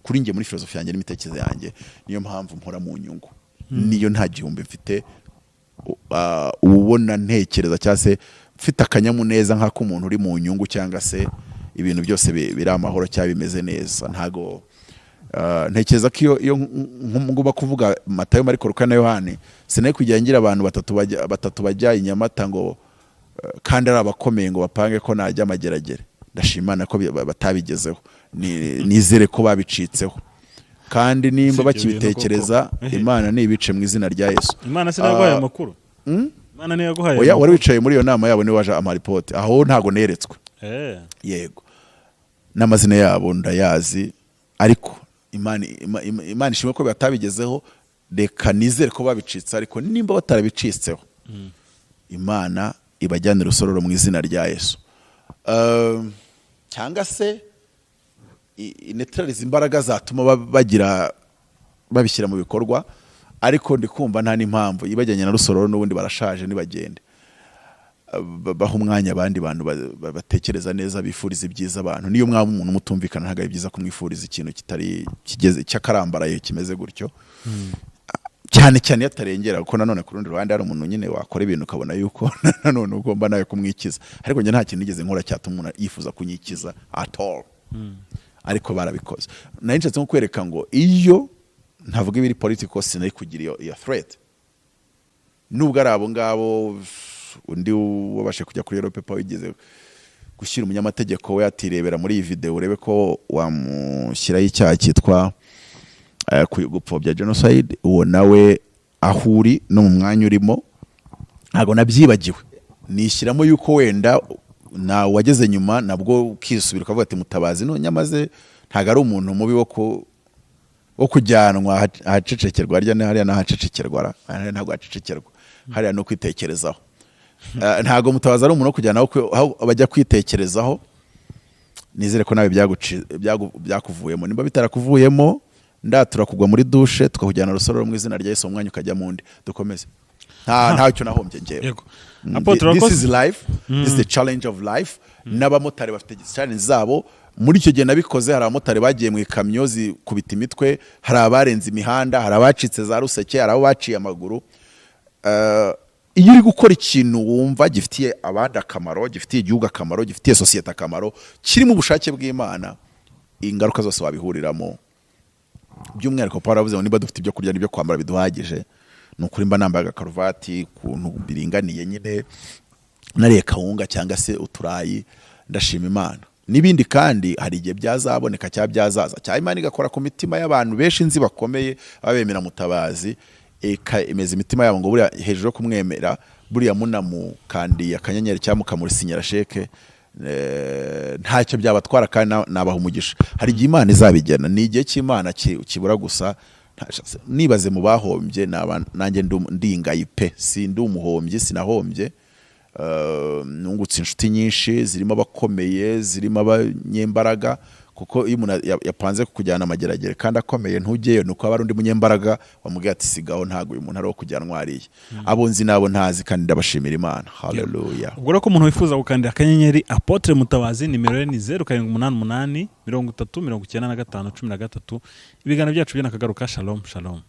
Speaker 1: kuri njye muri filozofi yanjye n'imitekerereze yanjye. Niyo mpamvu mpora mu nyungu, niyo nta gihumbi mfite. Ubona ntekereza cyangwa se mfite akanyamuneza nk'ak'umuntu uri mu nyungu, cyangwa se ibintu byose biri amahoro cyangwa bimeze neza. Ntago ntekereza ko iyo ngomba kuvuga Matayo, Mariko, Luka na Yohani, sinari kujya ngira abantu batatu bajya i Nyamata ngo kandi ari abakomeye, ngo bapange ko najya amageragere. Ndashima Imana ko batabigezeho. Nizere ko babicitseho, kandi nimba
Speaker 2: Si ibyo bintu
Speaker 1: bakibitekereza,
Speaker 2: koko.
Speaker 1: Imana nibice mu izina rya Yesu.
Speaker 2: Imana se yaguhaye amakuru? Imana niyo yaguhaye
Speaker 1: Oya, wari
Speaker 2: amakuru?
Speaker 1: wicaye muri iyo nama yabo niwe waje amaripoti. Aho ntago neretswe. Yego, n'amazina yabo ndayazi, ariko Imana ishimwe ko batabigezeho. Reka nizere ko babicitse, ariko nimba batarabicitseho, Imana ibajyanire urusororo mu izina rya Yesu. Cyangwa se inetralize imbaraga zatuma bagira babishyira mu bikorwa. Ariko ndi kumva nta n'impamvu ibajyanye na Rusororo, n'ubundi barashaje, nibagende. Baha umwanya abandi bantu batekereza neza, bifuriza ibyiza abantu. Niyo mwaba umuntu mutumvikana, ntabwo ari byiza kumwifuriza ikintu kitari kigeze cy'akarambaraye kimeze gutyo, cyane cyane iyo atarengera. Kuko nanone ku rundi ruhande hari umuntu nyine wakora ibintu ukabona yuko nanone ugomba nawe kumwikiza. Ariko njye nta kintu nigeze nkora cyatuma umuntu yifuza kunyikiza at all, ariko barabikoze. Nari nshatse nko kwereka ngo iyo ntavuga ibiri political, sinari kugira iyo threat, nubwo ari abo ngabo. Undi wabashe kujya kuri Yellow Paper wigeze gushyira umunyamategeko we atirebera muri iyi video urebe ko wamushyiraho icyaha cyitwa gupfobya genocide, uwo nawe aho uri no mu mwanya urimo, ntabwo nabyibagiwe. Nishyiramo yuko wenda na wageze nyuma nabwo ukisubira ukavuga ati Mutabazi no nyamaze ntabwo ari umuntu mubi wo kujyanwa ahacecekerwa. Harya ni hariya n'ahacecekerwa ra? Hariya ntabwo hacecekerwa, hariya no kwitekerezaho. Ntabwo Mutabazi ari umuntu wo kujyana aho bajya kwitekerezaho. Nizere ko nawe byakuvuyemo. Nimba bitarakuvuyemo, ndatura kugwa muri dushe tukakujyana Rusororo mu izina rya Yesu, umwanya ukajya mu ndi. Dukomeze. Ntacyo nahombye njyewe.
Speaker 2: Apotre,
Speaker 1: This
Speaker 2: urakoze.
Speaker 1: is life, this is the challenge of life. N'abamotari bafite challenge zabo. Muri icyo gihe nabikoze, hari abamotari bagiye mu ikamyo zikubita imitwe, hari abarenze imihanda, hari abacitse za ruseke, hari abo baciye amaguru. Iyo uri gukora ikintu wumva gifitiye abandi akamaro, gifitiye igihugu akamaro, gifitiye sosiyete akamaro, kirimo ubushake bw'Imana, ingaruka zose wabihuriramo. By'umwihariko Paul aravuze ngo niba dufite ibyo kurya n'ibyo kwambara biduhagije. Ni ukuri, mba nambaye agakaruvati ukuntu biringaniye nyine, nariye kawunga cyangwa se uturayi, ndashima Imana. N'ibindi kandi hari igihe byazaboneka cyangwa byazaza, cyangwa Imana igakora ku mitima y'abantu benshi nzi bakomeye baba bemera Mutabazi, ikemeza imitima yabo ngo buriya hejuru yo kumwemera, buriya munamukandiye akanyenyeri cyangwa mukamurisinyira sheke, ntacyo byabatwara kandi nabaha umugisha. Hari igihe Imana izabigena, ni igihe cy'Imana kibura gusa. Nibaze mu bahombye naba nanjye ndingaye pe, si ndi umuhombyi, sinahombye. Nungutse inshuti nyinshi zirimo abakomeye, zirimo abanyembaraga, kuko iyo umuntu yapanze kukujyana amageragere kandi akomeye ntujyeyo, ni uko haba hari undi munyembaraga wamubwiye ati: "Sigaho, ntabwo uyu muntu ari uwo kujyanwa hariya." Abo nzi n'abo ntazi, kandi ndabashimira Imana. Haleluya.
Speaker 2: Ubwo rero ko umuntu wifuza gukandira akanyenyeri Apotre Mutabazi, nimero ye ni 0788 30 95 13. Ibiganiro byacu byo nakagaruka. Shalom, shalom.